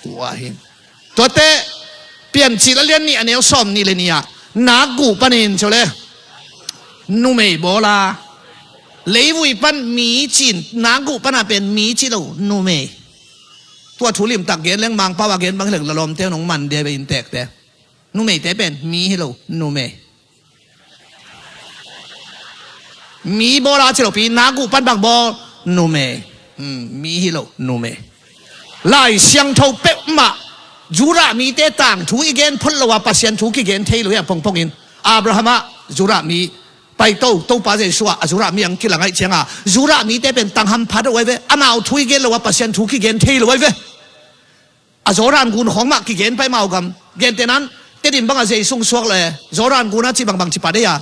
Tua hin tuate Piancil a lian nih a neu sawm nih le nih ah nak guh panin co le numei bawla leivui pan mi cin nak guh pana pen mi ci lo numei. Tua thu limtak gen leng Mangpau a gen bang hi leng lalawmte nong man dia ve inntekte. Numeite pen mi hi lo numei. Mi bawla ci lopi nak guh pan bang bawl numei. Hmm, mi hi lo numei. Lai Siangtho peuhmah Judah mite tangthu i gen phot lo a Pasian thu kigen thei lo hi a pongpongin Abraham ah Judah mi paito Topa Jesu ah a Judah mi ang kilang aih cianga Judah mite pen tang hamphat uh ai ve. Amau thu i gen lo a Pasian thu kigen thei lo ai ve. A Jordan gun khawng mah kigen pai mau gam. Gentehnan Tedim bangah Jesu suak le Jordan gunah ci bangbang ci pah dei a.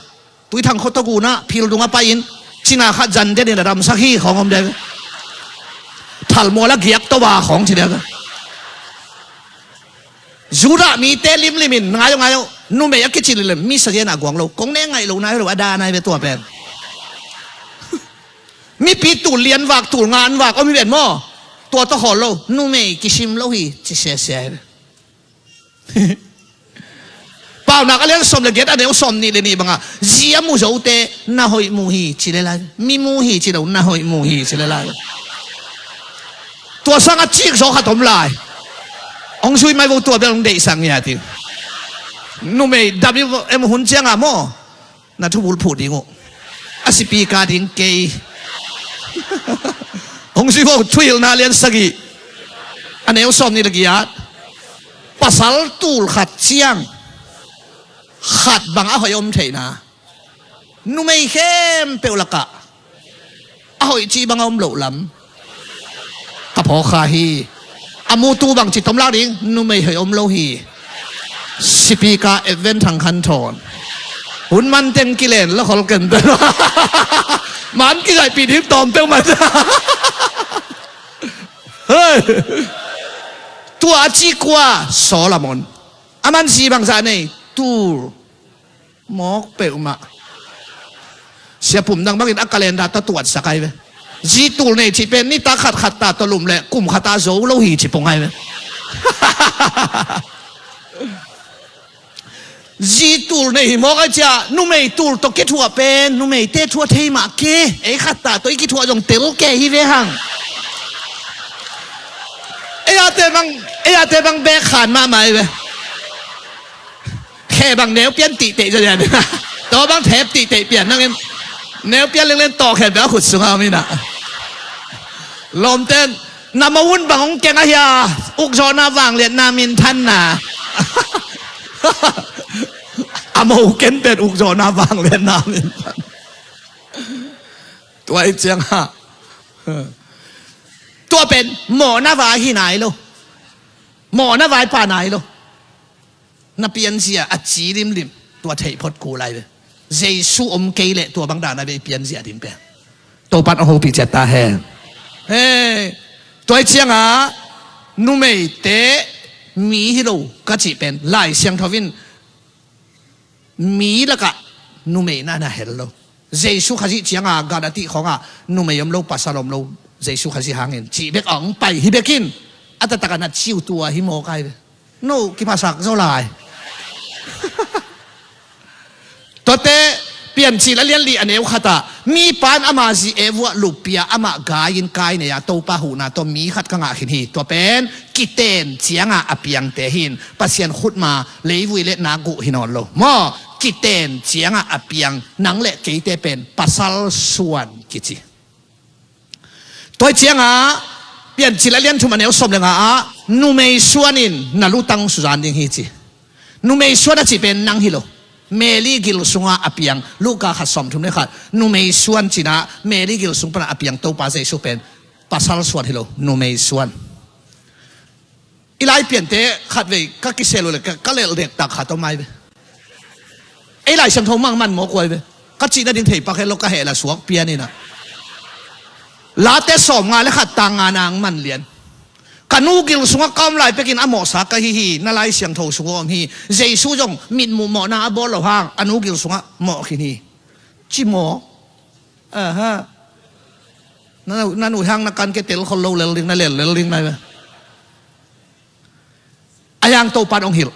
Tuithang khuato gunah phil dungah pai-in cina khat zan denin a damsak hi khawng om dei. Thalmual a giak to a khawng ci dei. Judah mite limlimin ngai aw ngai aw numei a kici limlim mi sagen a guang lo kong ne ngaih lo nai lo a da nai ve tua pen. Mipi tul lian vak tul ngan vak om hi ven maw? Tua tawh khawl lo numei kisim lo hi ci sese hi. Paunak a lian sawm le giat a neu sawm nih le nih banga zi a mu zote na hoih mu hi ci le lai. Mi mu hi ci lo na hoih mu hi ci le lai. Tua sang a cik zaw khat om lai. Hong zui mai vo tua bel hong deihsak ngiat hi. Numei W M hun cianga maw? Na thubul phuh ding uh a sipi ka ding kei. Hong zui vo Thuhilhna lian sagih a neu sawm nih le giat. Pasal tul khat ciang khat bang a hoih om theihna numei khempeuh lakah a hoih cih bang a om loh lam ka phawk kha hi. A mutu bang ci tomlak ding numei hoih om lo hi. Sipika Advent Thang Khan Thawn hun man teng kilen la khol ken pen man kizaihpih ding tawm peuhmah. Hei. Tua a ci kua Solomon a man zi bangzah nei tul mawk peuhmah. Sia Pum Dang bangin a calendar tawh tuatsak ai ve. Zi tul nei cih pen nitak khat khat ta tawh lum le kum khat a zo lo hi ci pong ai ve. Zi tul nei hi mawk ai cia numei tul tawh kithuah pen numeite thuah thei mah ke ei khat ta tawh i kithuah zong tel ke hi ve hang. Ei ate bang ei ate bang bek khan mahmah ai ve. Khe bang neu pian tihte zaw lian. Taw bang thep tihte pian nangin neu pian lenglen taw khen bek a khut sunga om ina. Lawmten na mawun bang hong keng ahia ukzawhna vangliatna minthanna. A maw ken pen ukzawhna vangliatna minthan. Tua i cianga tua pen mawhna vai hi nai lo. Mawhna vai pa nai lo. Na pianzia a ci limlim tua theih phot kul ai ve. Jesu om kei leh tua bang dan a vei pianzia ding pen. Topan a hopih ciat ta hen. Hei, tua hi ciangah numeite mi hi lo ka cih pen Lai Siangtho in mi lakah numei na na hel lo. Jesu Khazih ciangah gan a tih khawngah numei om lo, pasal om lo. Jesu Khazih hangin cih bek a hong pai hi bekin a taktak a na ciu tua hi maw kai ve. No kiphasak zo lai. Tuate Piancil a lian li a neu khatah mipa in ama zi e vuah luppia amah gai-in kai nei-a Topa huhna tawh mi khat ka ngah khin hi. Tua pen kiten ciangah a piangte hin Pasian khutma leivui le nak guh hi nawn lo maw? Kiten ciangah a piang nang le keite pen pasal suan kici. Tua hi ciangah Piancil a lian thum a neu sawm le nga ah numei suan in na lutang suzan ding hi ci. Numei suan a cih pen nang hi lo. Mary gil sungah a piang Luka khat sawm thum le khat numei suan cinah Mary gil sung panah a piang Topa Jesu pen pasal suan hi lo, numei suan. I lai piante khatvei ka kisel uh le ka, ka lelh dektak khat om ai ve. Ei Lai Siangtho mang man mawk uai ve. Ka cihna ding theipak het lo ka heh la suak pian inah. Late sawm nga le khat tang nga nang man lian. Ka nu gil sungah ka om lai pekin a mawhsa ka hi hi, na Lai Siangtho sungah om hi. Jesu zong mitmuh mawhna a bawl lo hang a nu gil sungah mawh khin hi. Ci maw? Aha. Na, na nu hang na kan ke tel khol lo lel ding, na lel lel ding nai ve. A yang Topan hong hilh.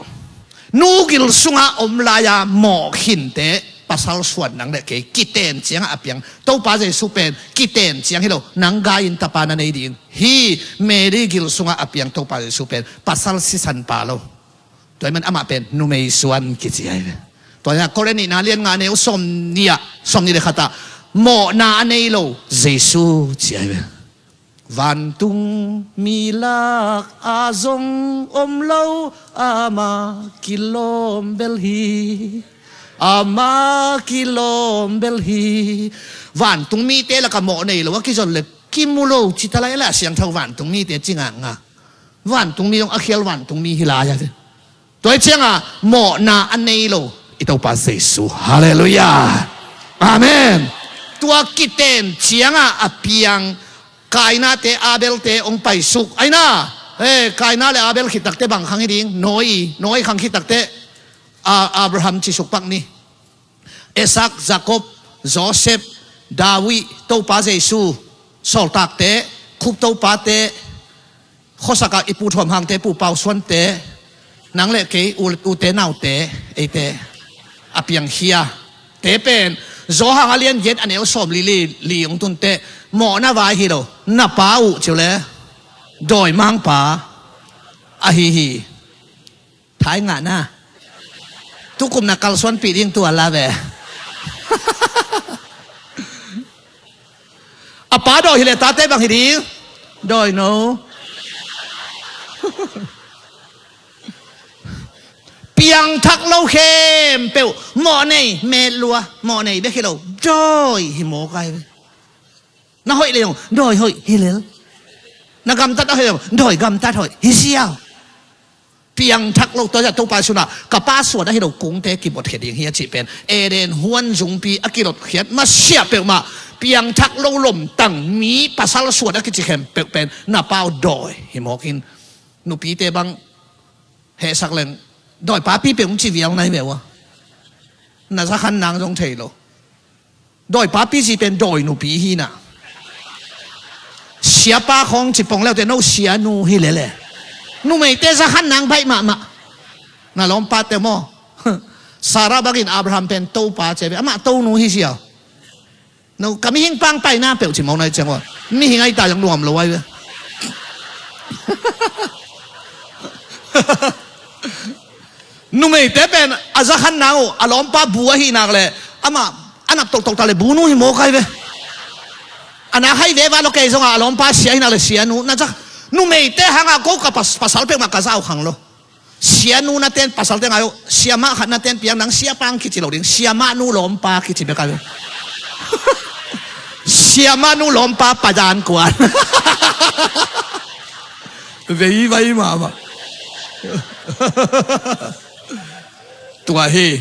Nu gil sungah om lai-a mawh khinte pasal suan nang le kei kiten ciangah a piang. Topa Jesu pen kiten ciang hi lo, nang gai-in tapa na nei ding hi. Mary gil sungah a piang Topa Jesu pen pasal sisan pa lo. Tua hi man amah pen numei suan kici ai ve. Tua hi a Korin nihna lian nga neu sawm nih ah, sawm nih le khatah mawhna a nei lo Jesu ci ai ve. Vantung mi lak a zong om lo, ama kilawm bel hi. Ama kilawm bel hi. Vantung mite lakah mawh nei lo a kizon le kimu lo ci ta lai la, a siangtho vantung mite ci ngakngak. Vantung mi zong a khial vantung mi hi lai a. Tua hi ciangah mawhna a nei lo i Topa Jesu. Halleluiah. Amen. Tua kiten ciangah a piang Kaina te Abel te hong paisuk. Aina, eh, Kaina le Abel khittakte bang khang hi ding? Noi, Noi khang khittakte, a, Abraham cisuk pak ni. Isak, Jakob, Joseph, David, Topa Jesu, sawltakte, khup topate, khuasak ah i pu Thuam Hangte, pu Pau Suante, nang le kei, u, ute naute, eite, a piangkhia te pen, Johan a lian giat a neu sawm li li, li hong tun teh, mawhna vai hi lo, na pa uh ci uh le, dawimangpa ahi hi. Thai ngah na. Tukum na kalsuanpih ding tua la ve. A pa dawih hi le tate bang hi ding? Dawih no. Piangthak lo khempeuh mawh nei, met lua, mawh nei bek hi lo. Dawih hi mawk ai ve. Na hoih le zong dawih hoih hi lel. Na gamtat a hoih le zong dawih gamtat hoih hi siau. Piangthak lo, tua zah Topa Jesu in ah, ka pa suan ahi lo kungte kibotkhia ding hi a cih pen Eden huan zungpi a kilotkhiat masiah peuhmah, piangthak lo lomtang mi pasal suan a kici khempeuh pen na pau dawi hi mawk in. Nupite bang hehsak leng dawi papi peuh hong ci vial nai ve ua. Na zakhan nang zong thei lo. Dawi papi zi pen dawi nupi hi na. Siapa khawng ci pong leute no sianu hi lele. Numeite zakhan nang baih mahmah. Na lawmpate maw? Sarah bangin Abraham pen topa ci ve. Amah tonu hi sia. No, ka mihing pang paina peuh ci maw nai ciang ua. Mihing ai ta zong nuam lo ai ve. Numeite pen a zakhan nang uh a lawmpa bu ahi nak le amah a nap toktok ta le bunu hi mawk ai ve. A nak hai ve va lo kei zongah a lawmpa sia ahi nak le sianu na zak. Numeite hangah ko ka pas, pasal peuhmah ka zau khang lo. Sianu na ten pasal te ngai uh, siamah khat na ten piang nang siapa ang kici lo ding, siamah nu lawmpa kici bek ai ve. Siamah nu lawmpa padan kuan. Vei vai mahmah. Tua hi.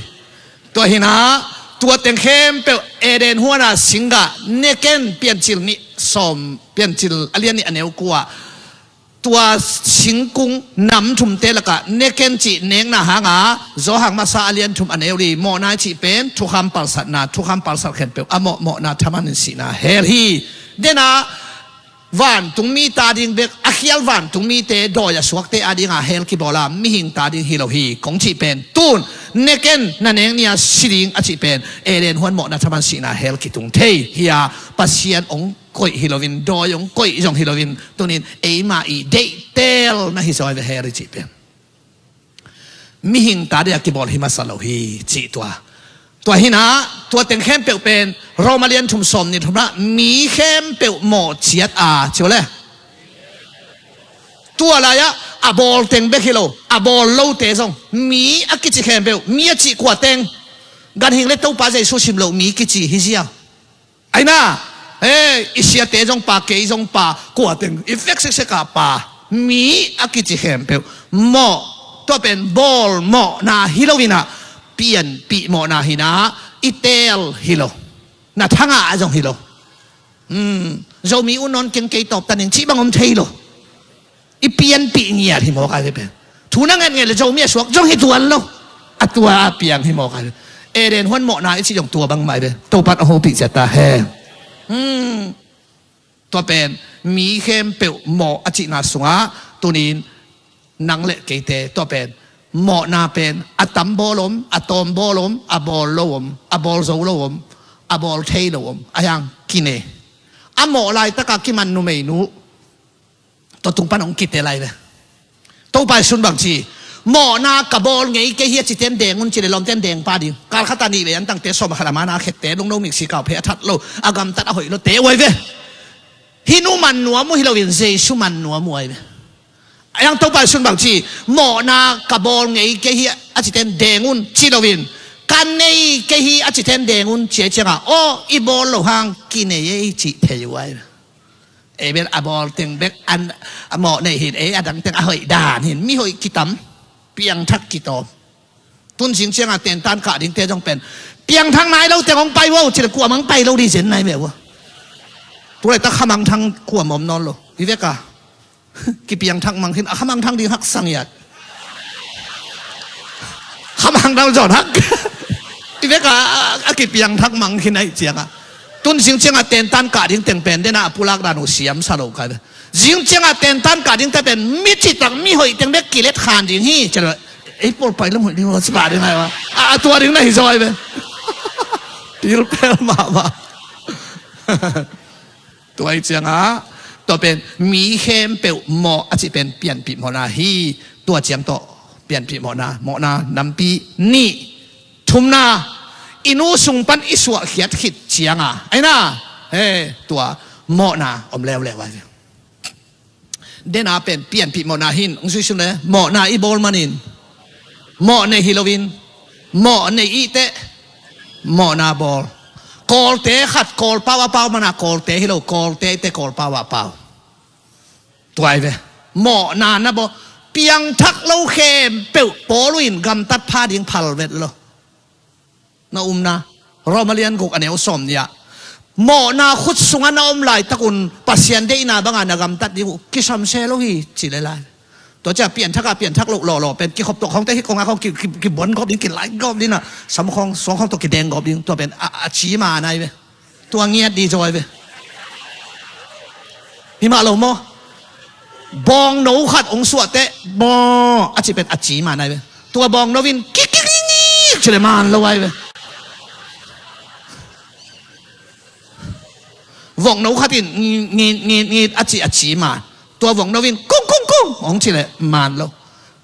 Tua hi na. Tua teng khempeuh Eden huana singgah, ne ken, Piancil nih sawm, Piancil a lian nih a neu kua, tua singkung nam thumte lakah ne ken cih nekna hanga, Johan masa a lian thum a neu li, mawhna i cih pen thukham palsatna, thukham palsat khempeuh a mawh, mawhna thaman in sihna hel hi. Dena vantung mi ta ding bek, a khial vantung mite dawi a suakte a dinga hel kibawl a, mihing ta ding hi lo hi kong cih pen, tun ne ken na nek ni-a si ding a cih pen Eden huan mawhna thaman sihna hel kitung thei hi-a, Pasian hong koih hi loin, dawi hong koih zong hi loin, tunin eima i deihtel na hi zaw ve hel i cih pen. Mihing ta ding a kibawl hi masa lo hi cih tua. Tua hi-a, tua teng khempeuh pen Roma lian thum sawm nih thumna, mi khempeuh mawh ciat a, ci uh le. Tua lai-ah a bawl teng bek hi lo, a bawl lote zong, mi a kici khempeuh, mi a cih kua teng? Ganhing le Topa Jesu sim lo mi kici hi zia. Aina, eh, i siate zong pa, kei zong pa, kua teng i vek seksek a pa, mi a kici khempeuh mawh, tua pen bawl mawhna hi lo hi-a, pianpih mawhna hi-a, i teel hi lo. Na thangah a zong hi lo. Hmm, Zomi un nawn keng, kei tawp ta ning cih bang om thei lo. I pianpih ngiat hi mawk ai ve pen. Thu na ngetnget le Zomi a suak zong hi tuan lo. A tua a piang hi mawk ai ve. Eden huan mawhna i cih zong tua bang mai ve. Topan a hopih ciat ta hen. Hmm. Tua pen mi khempeuh mawh a cihna sungah tunin nang le keite, tua pen mawhna pen a tam bawl om, a tawm bawl om, a bawl lo om, a bawl zo lo om, a bawl thei lo om, a hiang kine. A mawh laitaka kiman numeinu tua tung pan hong kite lai ve. Topa i sun bang ci, mawhna ka bawl ngei kei hi a citen deng un ci le lawmten deng pa ding. Kal khata nih vei an tangte sawm a khat a mana a khette, lungno miksi kau phe a that lo, a gamtat a hoih lo te uai ve. Hih nu man nuam uh hi loin Jesu man nuam uh ai ve. A hiang Topa i sun bang ci, mawhna ka bawl ngei kei hi a citen deng un ci loin, ka nei kei hi a citen deng un ci ai cianga, aw, i bawl lo hang kinei ei cih thei uh ai ve. Ei bel a bawl teng bek an a mawh nei hin, ei a dang teng a hoih dan hin, mi hoih kitam, piangthak kitawm. Tun zing cianga tentan kah dingte zong pen piangthak nai lo teng hong pai uh ci le kuamah hong pai lo ding zen nai ve uh. Tulaitak khamangthang kuamah om nawn lo. I veka kipiangthak mang hin a khamangthang ding haksang iat. Khamangthang zawn hak. I veka a kipiangthak mang hin aih cianga. Tun zing cianga tentan kah ding teng pen dena a pulak dan uh siam sa lo kai ve. Zing cianga tentan kah ding te pen mi citak mi hoih teng bek kilet khan ding hi. Ci le ei pawl pai lam hoih ding lo ci pah ding ai va. A, a tua ding na hi zaw ai ve. Pilpel mahmah. Tua hi cianga, tua pen mi khempeuh mawh a cih pen pianpih mawhna hi. Tua ciang tawh pianpih mawhna, mawhna nampi nih. Thumna, i nu sung pan i suahkhiat khit cianga, aina, he, tua mawhna om leuleu ai ve. Dena pen pianpih mawhna hin, hong zuisun le, mawhna i bawl manin mawh nei hi loin, mawh nei ihteh mawhna bawl. Kawlte khat Kawlpau a pau mana Kawlte hi lo, Kawlte ihteh Kawlpau a pau. Tua ai ve. Mawhna na bawl, piangthak lo khempeuh Paul in gamtat pha ding phal vet lo. Na umna, Roma lian guk a neu sawm nih ah, mawhna khut sungah na om laitakun Pasian deihna banga na gamtat ding uh kisam se lo hi ci le lai. Tua ciah pianthak a pianthak loh lawlaw pen kikhop tuak khawngte hi kong a khawng ki, ki, kibuan gawp ding, kilai gawp ding a, sam khawng suang khawng tawh kideng gawp ding, tua pen a, a ci ma nai ve. Tua ngiat di zaw ai ve. Hi mah lo maw? Bawngno khat hong suahteh baw a ci pen a ci ma nai ve. Tua bawngno in kik kik kik kik ci le man lo ai ve. Vokno khat in ngit ngit ngit a ci a ci ma. Tua vokno in kung kung kung hong ci le man lo.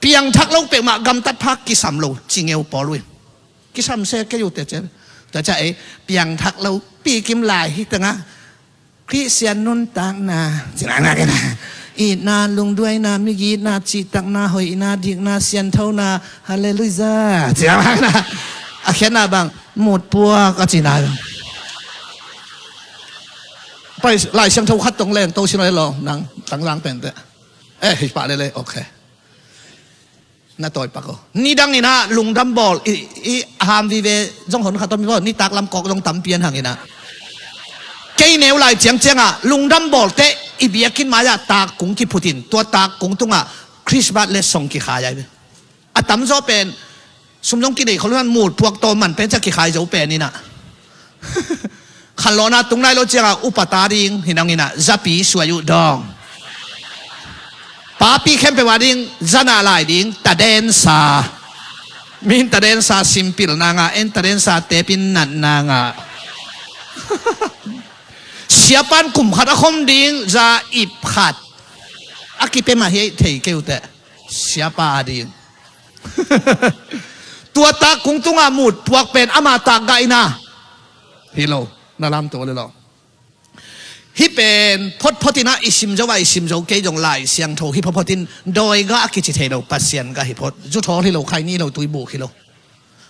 Piangthak lo peuhmah gamtat pha kisam lo ci ngeu Paul uh in. Kisam se kei uh teh cia. Tua cia ei piangthak lo pikim lai hi tengah Khristian nuntakna, itna, lungduaina, migitna, cihtakna, hoihna, dikna, sianthona, halleluia, cihna, a khiatna bang mutpuak a cihna. Pai Lai Siangtho khat tong leng to sin lo nang tangzang pente. Eh, hi pah lele, okay. Na tawi pak o. Nidang in ah lungdam bawl i, i a ham vive zong hon khat om hi baw, nitak lam kawk zong tampi an hang in ah. Kei neu lai ciangciang ah lungdam bawl teh i biakinn mai-ah tak kung kiphut in, tua tak kung tungah Christmas letsong kikhai ai ve. A tamzaw pen sum zong kinei khol uh, mut puak tawm man pen ciah kikhai zo pen in ah. Khanlawhna tung nai lo ciangah upa ta ding hi nang in ah, zapi suai uh dawng. Papi khempeuh a ding, zana lai ding, tadensa. Min tadensa simpil nangah, en tadensa tepin nat nangah. Siapan kum khat a khom ding, za ip khat. A kipia mah hi thei kei uh teh. Siapa a ding. Tua tak kung tungah mut puak pen ama tak gah in ah. Hi lo, na lamto le lo. Hih pen photphot in ah i sim zo a, i sim zo kei zong Lai Siangtho hi photphot in, dawi gah a kici thei lo, Pasian gah hi phot. Zuthawl hi lo, khaini hi lo, tuibuk hi lo.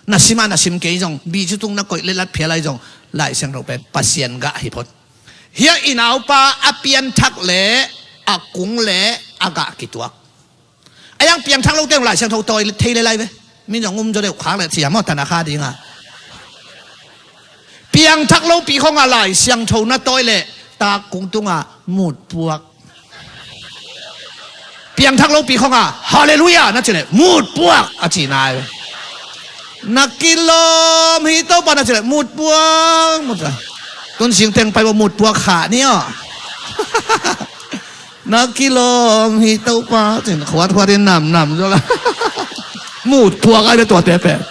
Na sim a, na sim kei zong, bi zutung na koih le lat phial ai zong, Lai Siangtho pen Pasian gah hi phot. Hiah i naupa a pianthak le a kung le a gah kituak. A yang piangthak lo teng Lai Siangtho tawi thei le lai ve. Min zong um zaw deuh khak le thiam aw, tana kha ding a. Piangthak lopi khong a Lai Siangtho na tawi le tak kung tungah mut puak. Piangthak lopi khong a Halleluiah na ci le mut puak a ci nai ve. Na kilawm hi Topa na ci le mut puak, mut puak. Tun sing teng pai bo mut puak kha ni aw. Na kilawm hi Topa, cin khuat khuat in nam nam zaw la. Mut puak ai le tuate pen.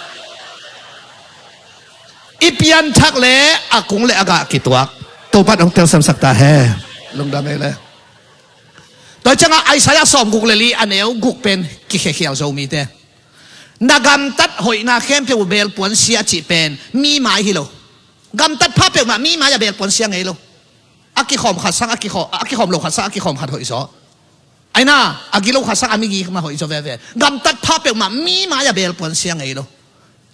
I pianthak le a kung le a gah kituak. Topa hong telsiamsak ta hen. Lungdam ei le. Tua ciangah Isaiah sawmguk le li a neu guk pen kikhekhial Zomite. Na gamtat hoihna khempeuh belpuan sia cih pen mi mai hi lo. Gamtat pha peuhmah mi mai a belpuan sia ngei lo. A kikhawm khat sang, a kikhawm, a kikhawm lo khat sang, a kikhawm khat hoih zaw. Aina, a gilo khat sang, a migi mah hoih zaw veve. Gamtat pha peuhmah mi mai a belpuan sia ngei lo.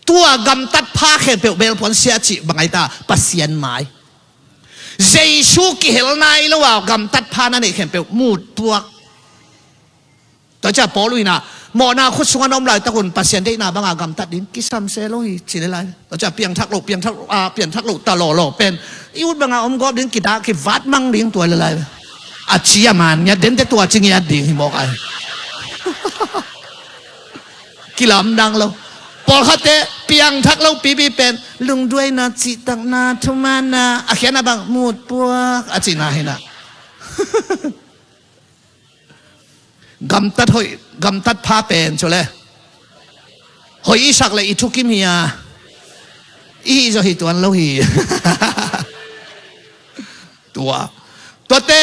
Tua gamtat pha khempeuh belpuan sia cih bang ai ta, Pasian mai. Jesu kihel nai lo a gamtat pha na neih khempeuh mut puak. Tua ciah Paul uh in ah, mawhna khut sungah na om laitak un Pasian deihna banga gamtat ding kisam se lo hi ci le lai. Tua ciah piangthak lo, piangthak lo, ah, piangthak lo ta lawlaw pen i ut banga om gawp ding, kidah kivat mang ding tua le lai. A ci a man ngiat dente tua ci ngiat ding hi mawk ai. Kilamdang lo. Pawlkhatte piangthak lo pipi pen lungduaina, cihtakna, thumaanna a khiatna bang mut puak a cihna hi in ah. Gamtat hoih, gamtat pha pen cu le hoih i sak le i thukim hi a, i hih zaw hi tuan lo hi. Tua tuate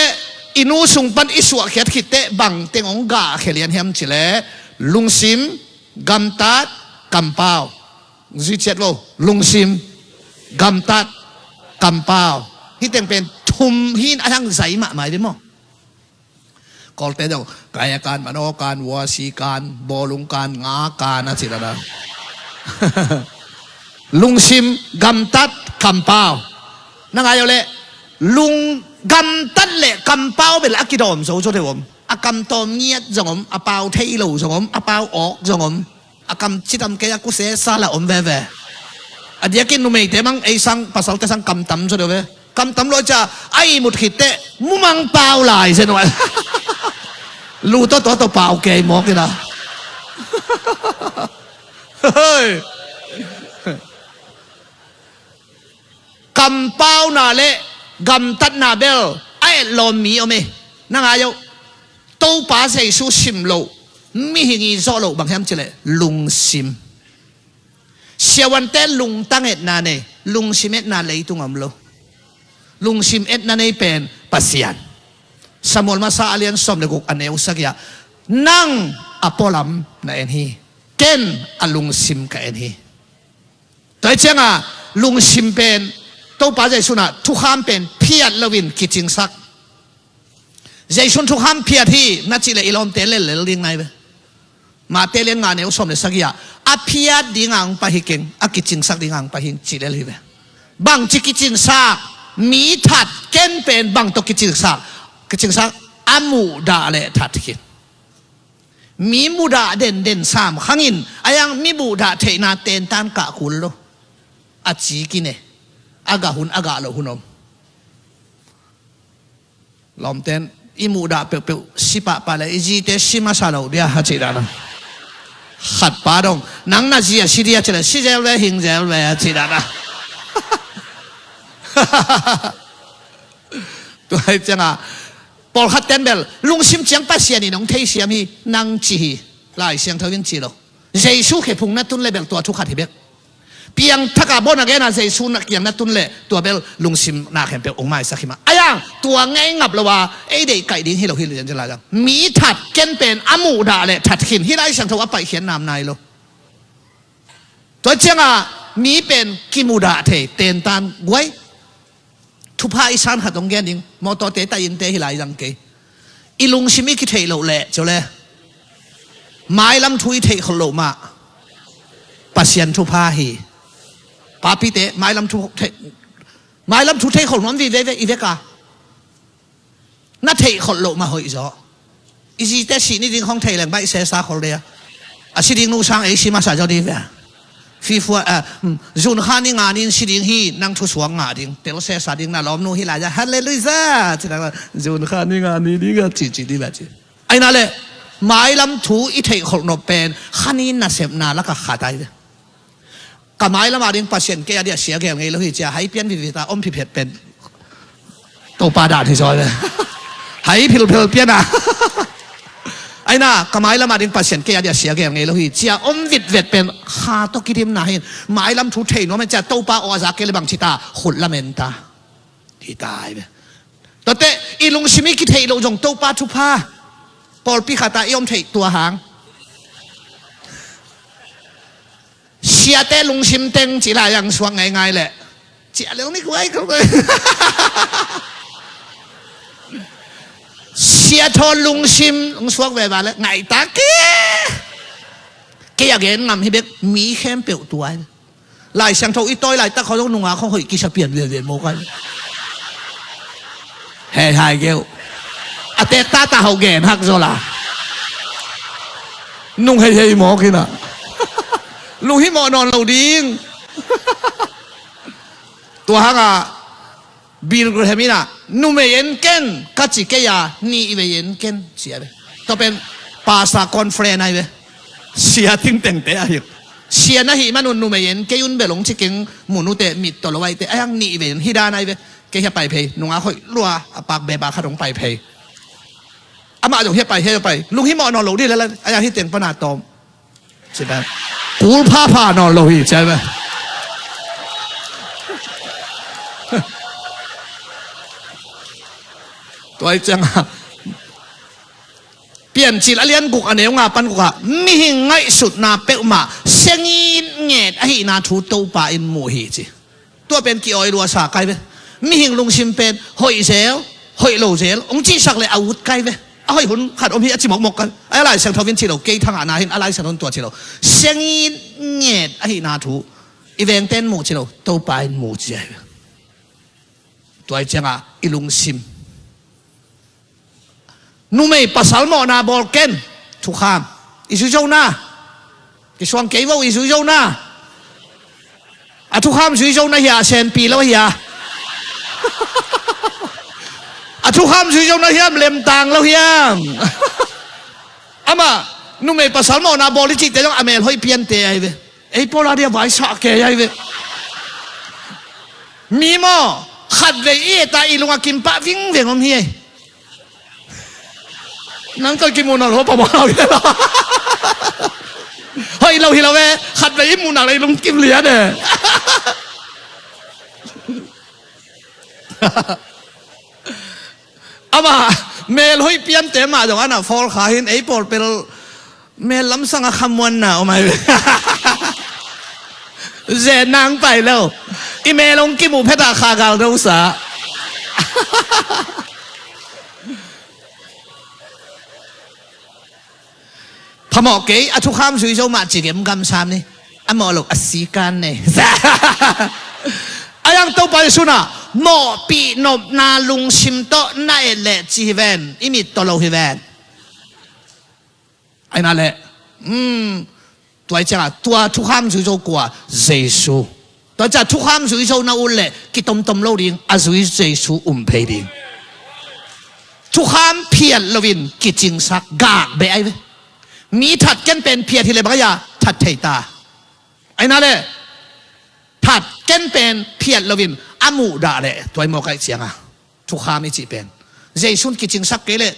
i nu sung pan i suahkhiat khitteh bang teng hong gah khia lian hiam ci le lungsim, gamtat, kampau. Zui ciat lo, lungsim, gamtat, kampau. Hih teng pen thum hi in a hang zai mahmah hi ve maw? Kawlte deuh, kaya kan, mano kan, wasi kan, bawlung kan, nga kan a ci lala. Lungsim, gamtat, kampau. Na ngai uh leh lung gamtat le kampau bel a kidawm zo zaw deuh om. A kam tawm ngiat zong om, a pau thei lo zong om, a pau awk zong om. A kam citam kei a kuse sal a om veve. A diakin numeite mang ei sang, pasalte sang kam tam zaw deuh ve. Kam tam lo ca a ihmut khitteh mumang pau lai zen uh. Lu tawh tawh tawh pau kei mawk in a. Hei. Kampauna le gamtatna bel a etlawm mi om e. Na ngai uh. Topa Jesu sim loh, mihing i zawh loh bang hiam cileh lungsim. Siavuante lungtang etna nei, lungsim etna leitung om lo. Lungsim etna nei pen Pasian. Samuel masa a lian sawm le guk a neu sagih ah, nang a pualam na en hi, ken a lungsim ka en hi. Tua hi cianga lungsim pen Topa Jesu in ah thukham pen phiat loin kicingsak. Jesu in thukham phiat hi na cihleh i lawmte lellel ding nai ve. Mate lian nga neu sawm le sagih ah, a phiat dinga hong pai hi keng, a kicingsak dinga hong pai hi cih lel hi ve. Bangci kicingsak, mi that, ken pen bang tawh kicingsak, kicingsak, a muhdah le that hi. Mi mudah denden sam khangin, a iang mi mudah theihna tentan kah kul lo. A ci kine, a gah hun, a gah loh hun om. Lawmten i muhdah peuhpeuh si pahpah le i zite si masa lo dia a cih dan a. Khat pa dong, nang na zi a si dia ci le, si zel ve, hing zel ve a cih dan a. Tua hi cianga pawlkhat ten bel lungsim ciang Pasian in hong theisiam hi nang ci hi. Lai Siangtho in ci lo. Jesu khephung na tun le bel tua thu khat hi bek. Piangthak a born again a Jesu na kiang na tun le tua bel lungsim na khempeuh hong maisak hi mah. A iang tua ngei ngap lo a, ei deih kaih ding hi lo hi lian zela zang. Mi that ken pen a muhdah le that khin hi. Lai Siangtho a paihkhiat nam nai lo. Tua cianga mi pen kimudah thei tentan guai. Thupha i san khat hong gen ding, mawtawte ta innte hi lai zang kei. I lungsim i kitheih loh leh, cio le. Mailam thu i theih kholh loh mah. Pasian thupha hi. Papite, mailam thu theih, mailam thu theih kholh nuam vive ve, i vek a. Na theih kholh loh mah hoih zaw. I zite sih ni ding hong thei leng baih sesa khol dia. A si ding nu sang ei si masa zaw di ve. Fifua, ah, hmm, zun kha ni nga ni in si ding hi, nang thusuak ngah ding. Tel sesa ding na lawm nu hi lai za. Halleluiah. Ci dang zun kha ni nga ni ding a ci ci di ve ci. Aina le, mailam thu i theih kholh nop pen, kha ni nasepna laka khat ai ve. Ka mailam a ding Pasian kei a dia sia gel ngei lo hi cia, hai pian vivita om phiphet pen. Topa dan hi zaw ve. Hai philphel pian a. Aina, ka mailam a ding Pasian kei a dia sia gel ngei lo hi cia, om vitvet pen kha tawh kidimna hin. Mailam thu thei nuam en cia, Topa aw a za kei le bang ci ta, khut lamen ta. Hi ta ai ve. Tuate, i lungsim i kitheih loh zong Topa thupha. Pawlpi khat a i om theih tua hang. Siate lungsim teng ci lai ang suak ngaingai leh. Cia leng ni kuai ko. Sia thaw lungsim hong suak veva leh. Ngai ta ki. Kei a gen ngam hi bek mi khempeuh tuai. Lai Siangtho i tawi laitak khawng zong nungak khawng hoih kisa pian viavian mawk ai. Hei hai keu. A tek tata hauh gen hak zaw la. Nung hei hei mawk hi na. Lunghimawh nawn lo ding. Tua hanga Billy Graham in ah, numei en ken ka ci kei a, nih vei en ken ci a ve. Tua pen pastor conference ai ve. Sia tingtengte ahi. Sia na hih manun numei en kei un bel hong ci keng, mun ute mit tawh lo aite, a iang nih vei en hi dan ai ve. Kei hia pai phei, nungak hoih lua, a pak beba khat hong pai phei. Amah zong hia pai, hia pai. Lunghimawh nawn lo dih lala, a iang hih teng pana tawm. Ci dan. Kul phapha nawn lo hi, ci ai ve. Tua ai cianga Piancil a lian guk a neu nga pan guk ah mihing ngaihsutna peuhmah sia ngitnget ahihna thu Topa in mu hi ci. Tua pen ki-awi lua sa kai ve. Mihing lungsim pen hoih zel, hoih lo zel hong cihsak le a ut kai ve. A hoih hun khat om hi a ci mawkmawk kai. A Lai Siangtho in ci lo, kei thangahna hin a Lai Siangtho in tua ci lo. Sia ngitnget ahihna thu i vengte in mu ci lo, Topa in mu ci ai ve. Tua ai cianga i lungsim. Numei pasal mawhna bawl ken. Thukham i zui zo na. Kisuang kei vo i zui zo na. A thukham zui zo na hia, senpi lo hia? A thukham zui zo na hiam, lemtang lo hiam? Amah numei pasal mawhna bawl i cihte zong a mel hoih piante ai ve. Ei pawl a dia vaisah kei ai ve. Mi maw, khatvei i et a i lung a kimpah vingveng om hi ei. Nang kal kimuhnak lo pamawh lo hi lo. Hoih lo hi lo ve, khatvei i muhnak le i lungkim lian e. Amah mel hoih piante mah zong ana fawl kha hin ei pawl pel mel lamsang a khamuanna om ai ve. Zen nang pai lo. I mel hong kimuh phet a kha gal dosa. Phamawh kei, a thukham zui zo mah ci gemgam sam ni. A mawh lo a sikan nei. A iang Topa Jesu in ah mawhpih nopna lungsim tawh na et leh ci hi ven. I mit tawh lo hi ven. Aina le, um, tua i cianga, tua thukham zui zo kua? Jesu. Tua i cianga thukham zui zo na ut le kitomtom lo ding, a zui Jesu um phei ding. Thukham phiat loin kicingsak gak beh ai ve. Mi that ken pen phiat hi le bang a thatthei ta. Aina le, that ken pen phiat loin a muhdah le, tua i mawk ai cianga, thukham i cih pen Jesu in kicingsak kei le,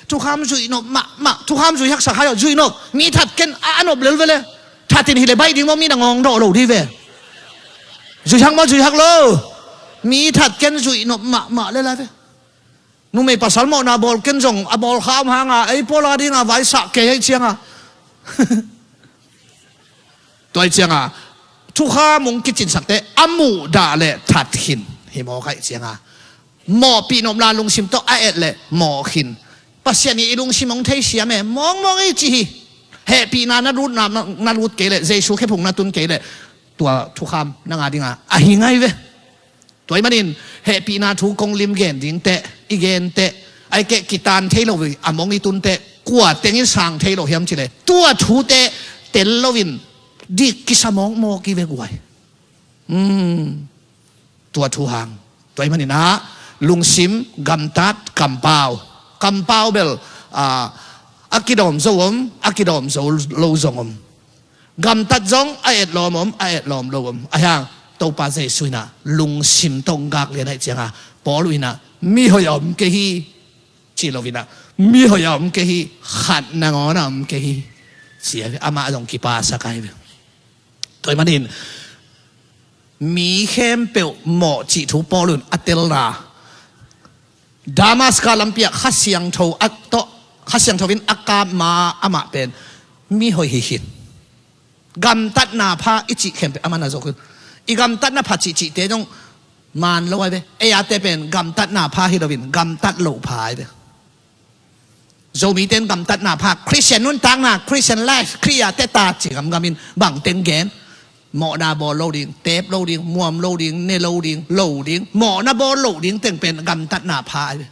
thukham zuih nop mahmah, thukham zui haksa hai aw, zuih nop, mi that ken a, a nop lel ve le. That in hi le baih ding maw, mi na ngawng dawh lo dih ve. Zui hak maw, zui hak lo. Mi that ken zuih nop mahmah le lai ve. Numei pasal mawhna bawl ken zong a bawl kha om hanga, ei pawl a dinga vaisah kei hei cianga. Tua i cianga, thukham hong kicingsakte a muhdah le that khin hi mawk ai cianga. Mawhpih nopna lungsim tawh a et le mawh khin. Pasian i lungsim hong theisiam e, mawngmawng i cih hi. Hehpihna na lut, na, na lut kei le, Jesu khephung na tun kei le, tua thukham nanga dinga a hi ngai ve. Tua i manin hehpihna thu kong lim gen dingte, i gente, ai keh kitan thei lo hi, a mong i tunte, kua tengin sang thei lo hiam cih le, tua thute tel loin dik kisa mawkmawk i ve guai. Um, tua thu hang. Tua i manin ah, lungsim, gamtat, kampau. Kampau bel, ah, a kidawm zo om, a kidawm zo lo zong om. Gamtat zong a etlawm om, a etlawm lo om. Ahi hang Topa Jesu in ah lungsim tawh hong gak lian ai cianga, Paul in ah mihoih a om kei hi, ci lo in ah, mihoih a om kei hi, khat nangawn a om kei hi, ci a, amah zong kipasak ai ve. Tua i manin mi khempeuh mawh cih thu Paul in a telna, Damaska lampi ah Kha Siangtho a tawh, Kha Siangtho in a kap ma amah pen mihoih hi khin. Gamtatna pha i cih khempeuh amah na zok hi. I gamtatna pha cihcihte zong man lo ai ve. Ei ate pen gamtatna pha hi loin gamtat loh pha ai ve. Zomite in gamtatna pha, Christian nuntakna, Christian life, Khrih a teta ci gamgam in bang teng gen. Mawhna bawl lo ding, teep lo ding, muam lo ding, ne lo ding, lo ding, mawhna bawl lo ding teng pen gamtatna pha ai ve.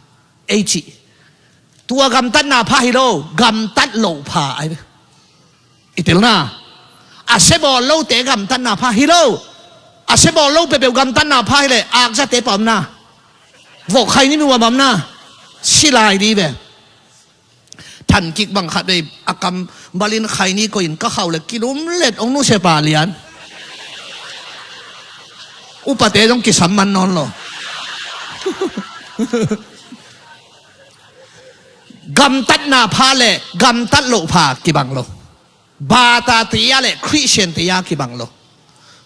Ei cih. Tua gamtatna pha hi lo, gamtat loh pha ai ve. I telna. A sia bawl lote gamtatna pha hi lo. A sia bawl lo peuhpeuh gamtatna pha hi le, akzate pamna, vok khaini muam amna, si lai dih ve. Thankik bang khat vei a kam balin khaini koih in ka khauh le kilum let hong nusia pa lian. Upate zong kisam man nawn lo. Gamtatna pha le gamtat loh pha kibang lo. Bata te a le Christian te a kibang lo.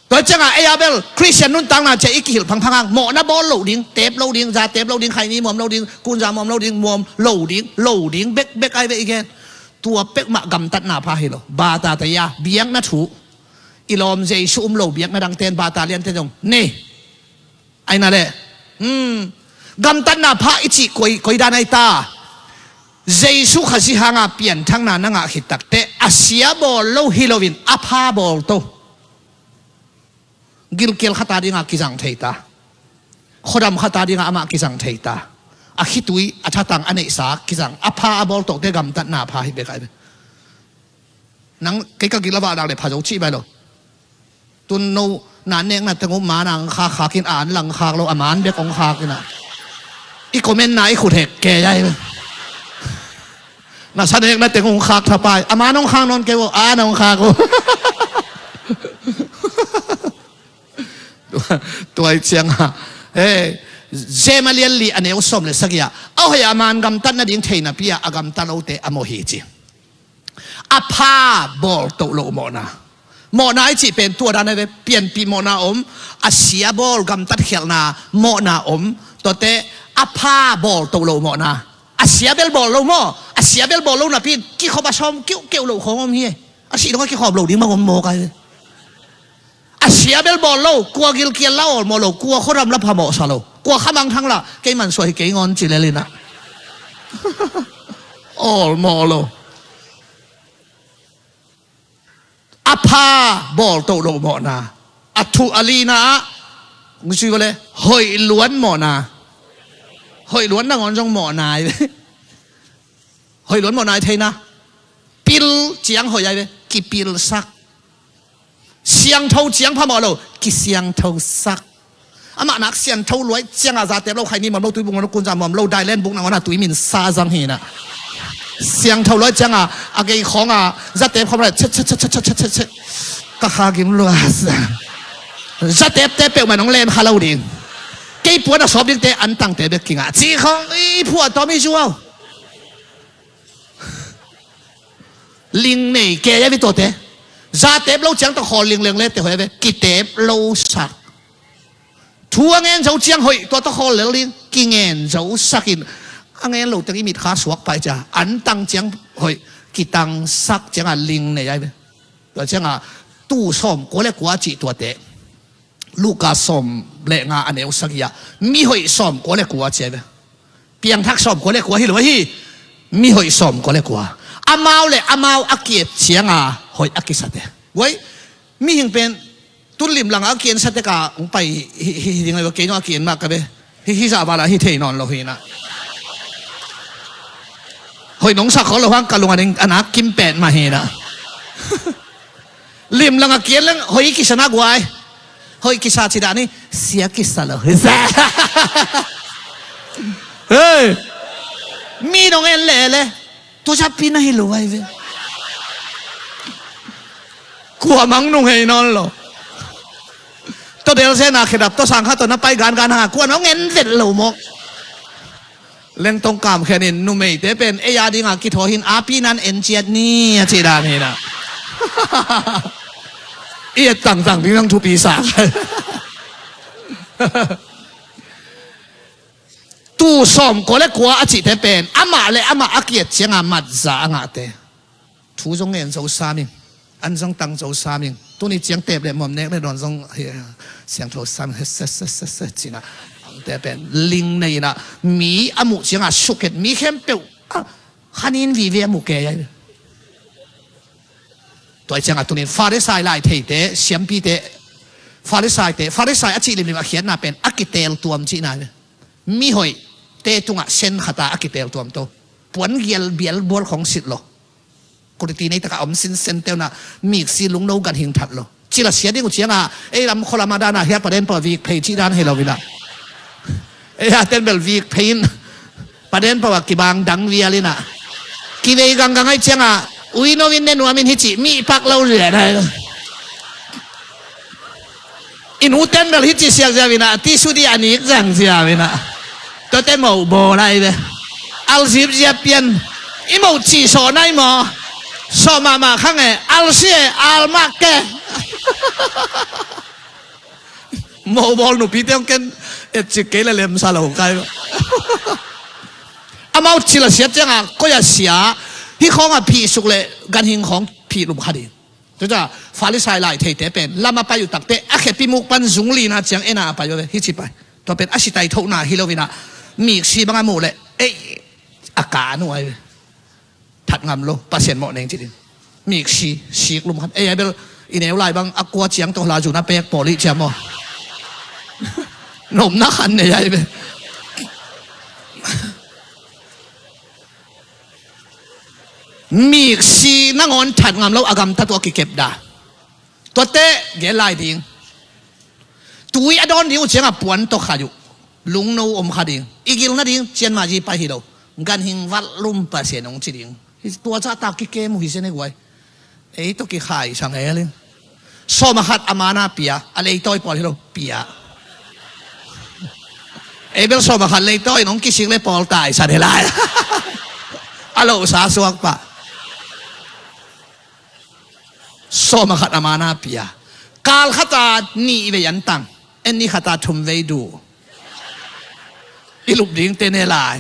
Tua cianga ei a bel Christian nuntakna cia i kihilh phangphang hang, mawhna bawl loh ding, teep lo ding, za teep lo ding, khaini muam lo ding, kunza muam lo ding, muam lo ding, lo ding bekbek ai ve i gen. Tua peuhmah gamtatna pha hi lo. Bata te a biakna thu, i lawm Jesu um lo biakna dangte in bata liante zong nei. Aina le, hmm, gamtatna pha i cih koi, koi dan ai ta? Jesu Khazih hanga pianthakna na ngah khit takteh a sia bawl lo hi loin a pha bawl to. Gilkial khat a dinga kizang thei ta. Khuadam khat a dinga amah kizang thei ta. A khitui, a thatang, a neihsa kizang, a pha a bawl tote gamtatna pha hi bek ai ve. Nang kei ka gil a vah dak le pha zo cih bai lo. Tun no na nekna teng uh man a hong khakkhak in, a an lang khak lo, a man bek hong khak in a. I comment na i khut hek kei ai. Na sa nekna teng uh hong khak thapai, a man hong khak nawn kei uh, a an hong khak uh. Tua i cianga, eh, Jem a lian li a neu sawm le sagih ah, a hoih a man gamtat nading thei napi ah a gamta lote a mawh hi ci. A pha bawl toh loh mawhna. Mawhna i cih pen tua dan ai ve, pianpih mawhna om, a sia bawl gamtat khialhna mawhna om, tuate a pha bawl toh loh mawhna. A sia bel bawl lo maw? A sia bel bawl lo napi in kikhop a sawm kiuhkeuh loh khawng om hi. A sih dong a kikhawm lo ding bang om mawk ai ve. A sia bel bawl lo, kua gilkial la awlmawh lo, kua khuadam la phamawhsa lo, kua khamangthang la kei mansuah hi kei ngawn ci lel in ah. Awlmawh lo. A pha bawl toh loh mawhna. A thuh a lina ah, ngisui vale, hoih luan mawhna. Hoih luan nangawn zong mawhna ai ve. Hoih luan mawhna i theina. Pil ciang hoih ai ve, kipilsak. Siangtho ciang phamawh lo, kisiangthosak. Amah nak siangtho luai cianga zatep lo, khaini mam lo, tuibuk mam lo, kunza mam lo, dailen buk nangawn a tui min sa zang hina. Siangtho luai cianga a gei khawnga zatep khawm le chet chet chet chet chet chet. Ka kha gim lua sa. Zatepte peuhmah nong lem kha lo ding. Kei puan a sawp dingte antangte bek kinga ci khawng i phuah tawm i zuau. Ling nei kei a vi tuate. Zatep lo ciang tawh khawl lingleng le te hoih a ve, kitep lo sak. Thu a ngen zo ciang hoih tua tawh khawl lel ding, kingen zo sakin. A ngen lo teng i mitkha suak pai cia, antang ciang hoih, kitangsak cianga ling nei ai ve. Tua cianga tu sawm kua le kua cih tuate. Luka sawm le nga a neu sagih ah, mihoih sawm kua le kua ci ai ve. Piangthak sawm kua le kua hi lo ahi. Mihoih sawm kua le kua. Amau le amau a ki-et cianga hoih a kisate. Guai, mihing pen tun limlang a ki-en sate ka hong pai hi, hi, hi ding ai ve, kei nong a ki-en mah ka ve. Hi, hi zah vala hi thei nawn lo hina. Hoih nong sak khol lo hang ka lung a ding a nak kim pet mah hina. Limlang a ki-en leng hoih kisa na guai. Hoih kisa ci dah ni, sia kisa lo hi sa. Hei. Mi nong en lele. Tuzapi na hi lo ai ve. Kua mang nung hei nawn lo. Tua del se na khedap tua sang kha tua na pai gan gan hanga kua nong en vet lo mawk. Lengtong kamkhen in numeite pen ei a dinga kithaw hin api nan en ciat ni a cih dan hina. I et tangtang ding nang thupi sa. Tu sawm kua le kua a cihte pen amah le amah a ki-et cianga matza a ngahte. Thu zong ngen zo sam ing. An zong tang zo sam ing. Tuni ciang tep le mawm nek le dawn zong hi, siangtho sam ing. He se se se se cina. Angte pen ling nei ina mi a muh cianga sukhet mi khempeuh a khanin vive a muh kei ai. Tua cianga tunin Farisai lai theite, siampite, Farisaite, Farisai a cih limlim a khiatna pen a kitel tuam cihna ai. Mihoihte tungah sen khata a kitel tuam to. Puan gial bial bual khong sit lo. Quality nei taka om sinsen teuna miksi lungno ganhing that lo. Cila sia ding uh cianga ei lam khualama dana hia paden pawa vik phei cih dan hei lo vina. Ei haten bel vik phei in paden pawa kibang dang vial ina. Kivei ganggang ai cianga uino in ne nuamin hici mi pak lo lian ai. I nu ten bel hi ci siak ziau ina, ti su di a nik zang ziau ina. Tua te moh bawl ai ve. Al zip ziap pian. I moh ci saw nai maw. Saw mahmah khang e, al si e, al mak ke. Moh bawl nupi te hong ken et cik kei le lem sa lo kai. Amau cil a siat cianga koi a sia. Hi khawng a phih suk le ganhing khawng phih lum kha ding. Tuta Farisai lai theite pen lam a pai uh takte a khepi muk pan zung lina ciang ena a pai uh ve, hici pai. Tua pen a sitai thohna hi lo ina miksi bang a muh le ei a ka nu ai ve. That ngam lo, Pasian mawh neng ci ding. Miksi sik lum khan ei ai bel i neu lai bang a kua ciang tawh la zun a pek pawl i ciam maw. Nomna khan nei ai ve. Miksi nangawn that ngam lo a gamta tua kikep da. Tuate gel lai ding. Tui a dawn ding uh cianga puan tawh khai uh. Lungno om kha ding. I gil nading cianmah zi pai hi lo. Ganhing valh lum Pasian hong ci ding. Hi tua cah tak kikem uh hi se ne guai. Ei tawh kikhai sang e ling. Sawm a khat a mana pia, a leitawi pawl hi lo pia. Ei bel sawm a khat leitawi nong kisik le pawl taisan hi lai. A lo sa suak pah. Sawm a khat a mana pia. Kal khata nih vei an tang. En ni khata thum vei duh. I lup dingte ne lai.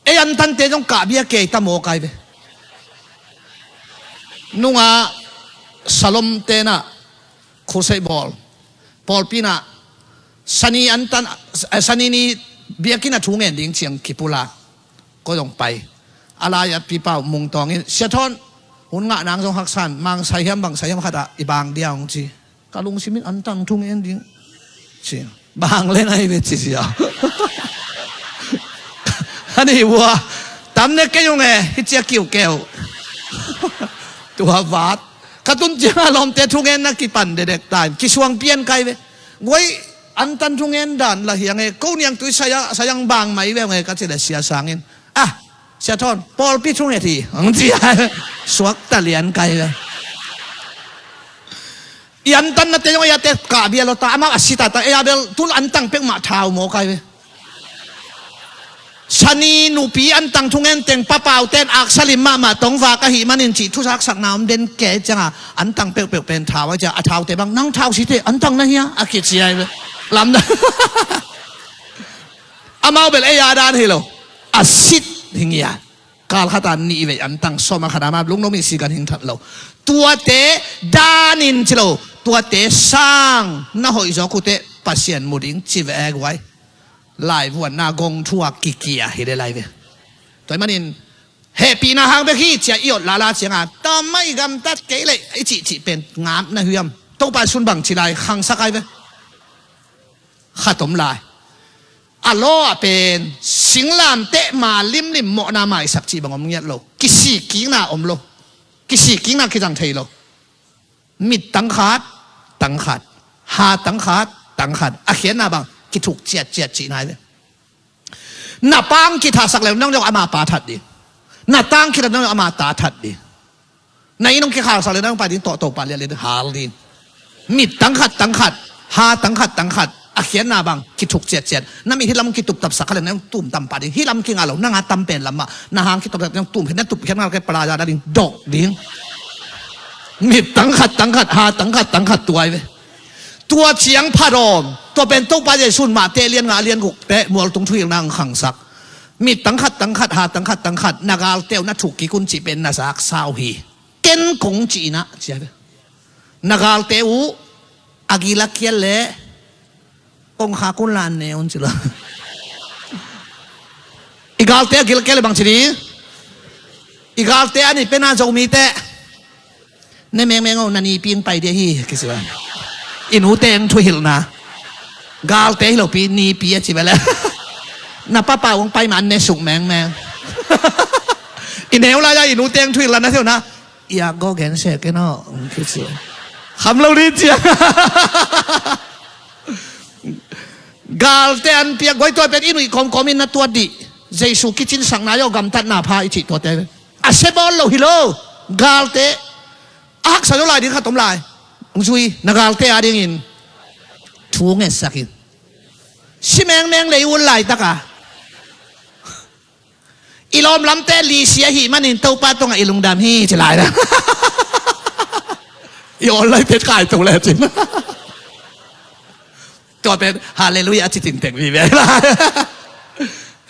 Ei an tangte zong kahbia kei ta maw kai ve. Nunga Salom tena khusei bawl. Pawlpi na sani an tan, eh, sani ni biakinn a thu ngen ding ciang kipula. Ko zong pai. A lai a pipa uh mung tawngin sia thawn hun ngah nang zong haksan, mang sai hiam bang sai hiam khat ah i bang dia hong ci. Ka lungsim in an tang thu ngen ding ci. Bang leng ai ve ci sia. Ani vua Tam ne kei ung e, hi cia kiu keu. Tua vat. Ka tun ciang a lawmte thungen na kipan dedek ta in. Kisuang pian kai ve. Guai antan thungen dan la hiang e. Ko niang tui sayang, sayang bang mai ve ung e ka ci le sia sangin. Ah, sia thawn, pawlpi thunget hi. Ang cia. Suak ta lian kai ve. I antan na te yong e a te kah bia lo ta. Amau a si ta ta. E a bel tun antang pek mah thau maw kai ve. Sani nupi antang thungen teng papau ten aksalim mahmah tongvak ahih manin cih thusaksakna om den kei cianga antang peuhpeuh pen thau a cia a thaute bang nang thau site antang na hia a kici ai ve. Lamdang. Amau bel ei a dan hi lo. A sit hi ngia. Kal khata nih vei antang sawm a khata ma lungno mi si kan hing that lo. Tuate danin ci lo. Tuate sang na hoih zawk uh teh Pasian mu ding ci ve e guai. Laivuanna gong thu a kikia hi le lai ve. Tua ahih manin hehpihna hang bek hi cia i ot lala cianga tamah i gamtat kei leh i cihcih pen ngap na hiam? Topa sun bang ci lai khangsak ai ve. Khat om lai. A law ah pen singlamteh ma limlim mawhna maisak cih bang om ngiat lo. Kisikkikna om lo. Kisikkikna kizang thei lo. Mit tangkhat, tangkhat. Ha tangkhat, tangkhat. A khiatna bang kithuk ciatciat cihna hi ve. Na pa ang kithasak le nang zong ama pa that ding. Na ta ang kithat nang zong ama ta that ding. Na inn hong kikhaksak le nang pai ding tawh Topa liat liat ding hal ding. Mit tangkhat tangkhat, ha tangkhat tangkhat. A khiatna bang kithuk ciatciat. Na mit hih lam kituptapsak kha le nang tumtam pah ding. Hih lam kinga lo nang a tam pen lam mah. Na hang kituptap nang tum khen na tup khen ngal kei pala za na ding dok ding. Mit tangkhat tangkhat, ha tangkhat tangkhat tuai ve. Tua ciang phat awm. Tua pen Topa Jesu'n Mate lian nga lian guk teh mualtung thuhilhna ang khangsak. Mit tangkhat tangkhat, ha tangkhat tangkhat. Na galte uh na thuk kik un cih pen na zaksa uh hi. Ken kong cihna cia ve. Na galte uh a gil a kial leh kong kha kun la ne un ci lo. I galte a gil a kial leh bang ci ding? I galte a ni pen a Zomite ne mengmeng uh na nipi ang pai dia hi kici va. I nute ang thuhilhna. Galte hi lopi nipi a ci va le. Na papa ang pai ma an ne suk mengmeng. I neu lai a i nute ang thuhilhna na theu na. Ia go gen se ke no. Kham lo ding cia. Galte an piak guai tua pen i nuih kawmkawm in na tuat dih. Jesu kicinsakna yo gamtatna pha i cih tuate. A se bawl lo hi lo. Galte a haksa zo lai ding khat om lai. Zui na galte a dingin thu ngetsak in. Si mengmeng lei un laitaka i lawmlamte lisi ahih manin Topa tungah i lungdam hi ci lai na. I online te kai to le cin. Tua pen halleluia a ci tintek vive lai.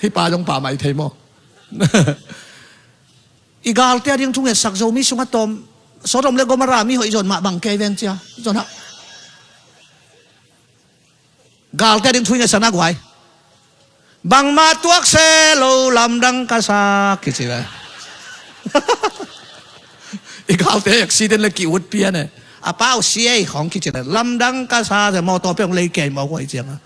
Hih pa zong pa mai thei maw? I galte a ding thu ngetsak Zomi sungah tawm Sodom le Gomorrah mi hoih zon mah bang kei ven cia zon hak. Galte a ding thu ngetsak na guai. Bangmah tuak se lo lamdang ka sa kici ve. I galte accident le ki-ut pian e. A pau siei khong kici le lamdang ka sa se mawtaw pe hong lei kei mawk uh ahi cianga.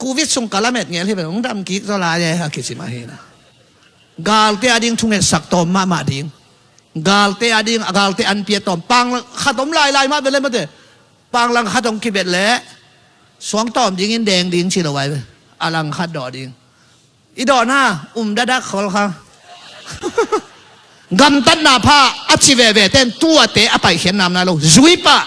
Covid sung ka lamet ngel hi ve hong dam kik zaw lai e a kici mah hi na. Galte a ding thu ngetsak tawm mahmah ding. Galte a ding a galte an pia tawm pang khat om lailai mah ve le mate. Pang lang khat hong kibet leh suang tawm dingin deng ding ci lo ai ve. A lang khat dawh ding. I dawhna um dadak khol kha. Gamtatna pha a ci veve ten tuate a paikhiat nam nai lo. Zui pah.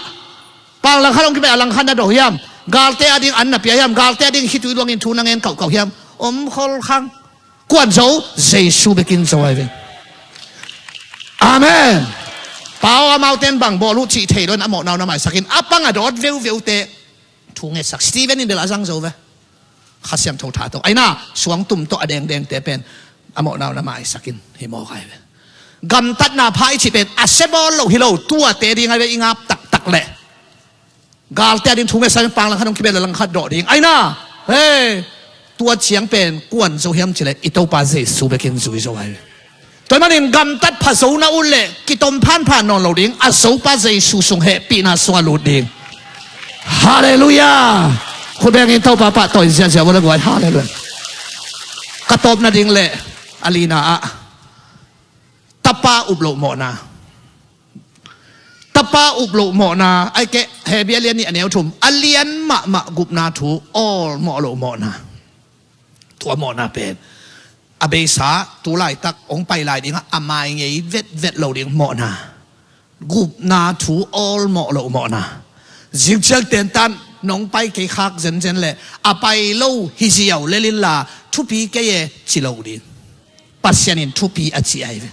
Pang lang khat hong kibet a lang khat na dawh hiam? Galte a ding an na pia hiam? Galte a ding khitui luangin thu na ngen kauhkauh hiam? Om khol khang. Kuan zo, Jesu bekin zo ai ve. Amen. Pau amauten bang bawl uh cih thei lo in a mawhnau na maisakin a pang a dawt veuveute thu ngetsak. Stephen in bel a zang zo ve. Kha Siangtho tha to aina suangtum tawh a dengdengte pen a mawhnau na maisakin hi mawk ai ve. Gamtatna pha i cih pen a se bawl lo hi lo tuate ding ai ve i ngap taktak leh. Galte a ding thu ngetsak in pang lang khat hong kibel a lang khat dawh ding aina. Hei, tua ciang pen kuan zo hiam cileh i Topa Jesu bekin zui zo ai ve. Tua ahih manin gamtat pha zo na ut leh kitom phanphan nawn lo ding a Topa Jesu sung hehpihna sungah lut ding. Halleluia. Khut bengin Topa pahtawi ziahziah ua le guai. Halleluia. Ka tawp nading le a lina ah tapa up loh mawhna. Tapa up loh mawhna, ai keh, Hebru a lian nih a neu thum, a lian mahmah gupna thu awlmawh loh mawhna. Tua mawhna pen a beisa tu laitak hong pai lai dingah a mai ngei vetvet lo ding mawhna. Gupna thu awlmawh loh mawhna. Zingciang tentan nong pai kei khak zenzen le a pai lo hi ziau lel inla thupi kei e ci lo ding. Pasian in thupi a ci ai ve.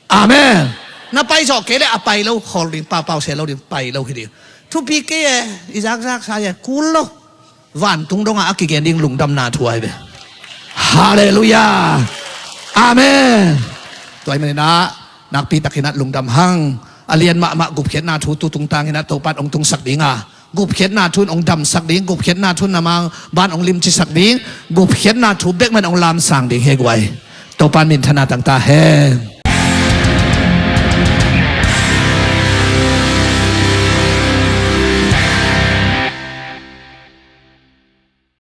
Amen. Na pai zawh kei le a pai lo khawl ding, paupau se lo ding, pai lo hi ding. Thupi kei e, i zakzak sa e, kul lo. Vantung dongah a kigen ding lungdamna thu ai ve. Halleluiah. Amen. Tua ahih maninah nakpi takinah lungdam hang. A lian mahmah gupkhiatna thu tu tungtanginah Topan hong tungsak dinga, gupkhiatna thu in hong damsak ding, gupkhiatna thu in na mang ban hong limcisak ding, gupkhiatna thu bekman hong lamsang ding hi guai. Topan minthana tangta hen.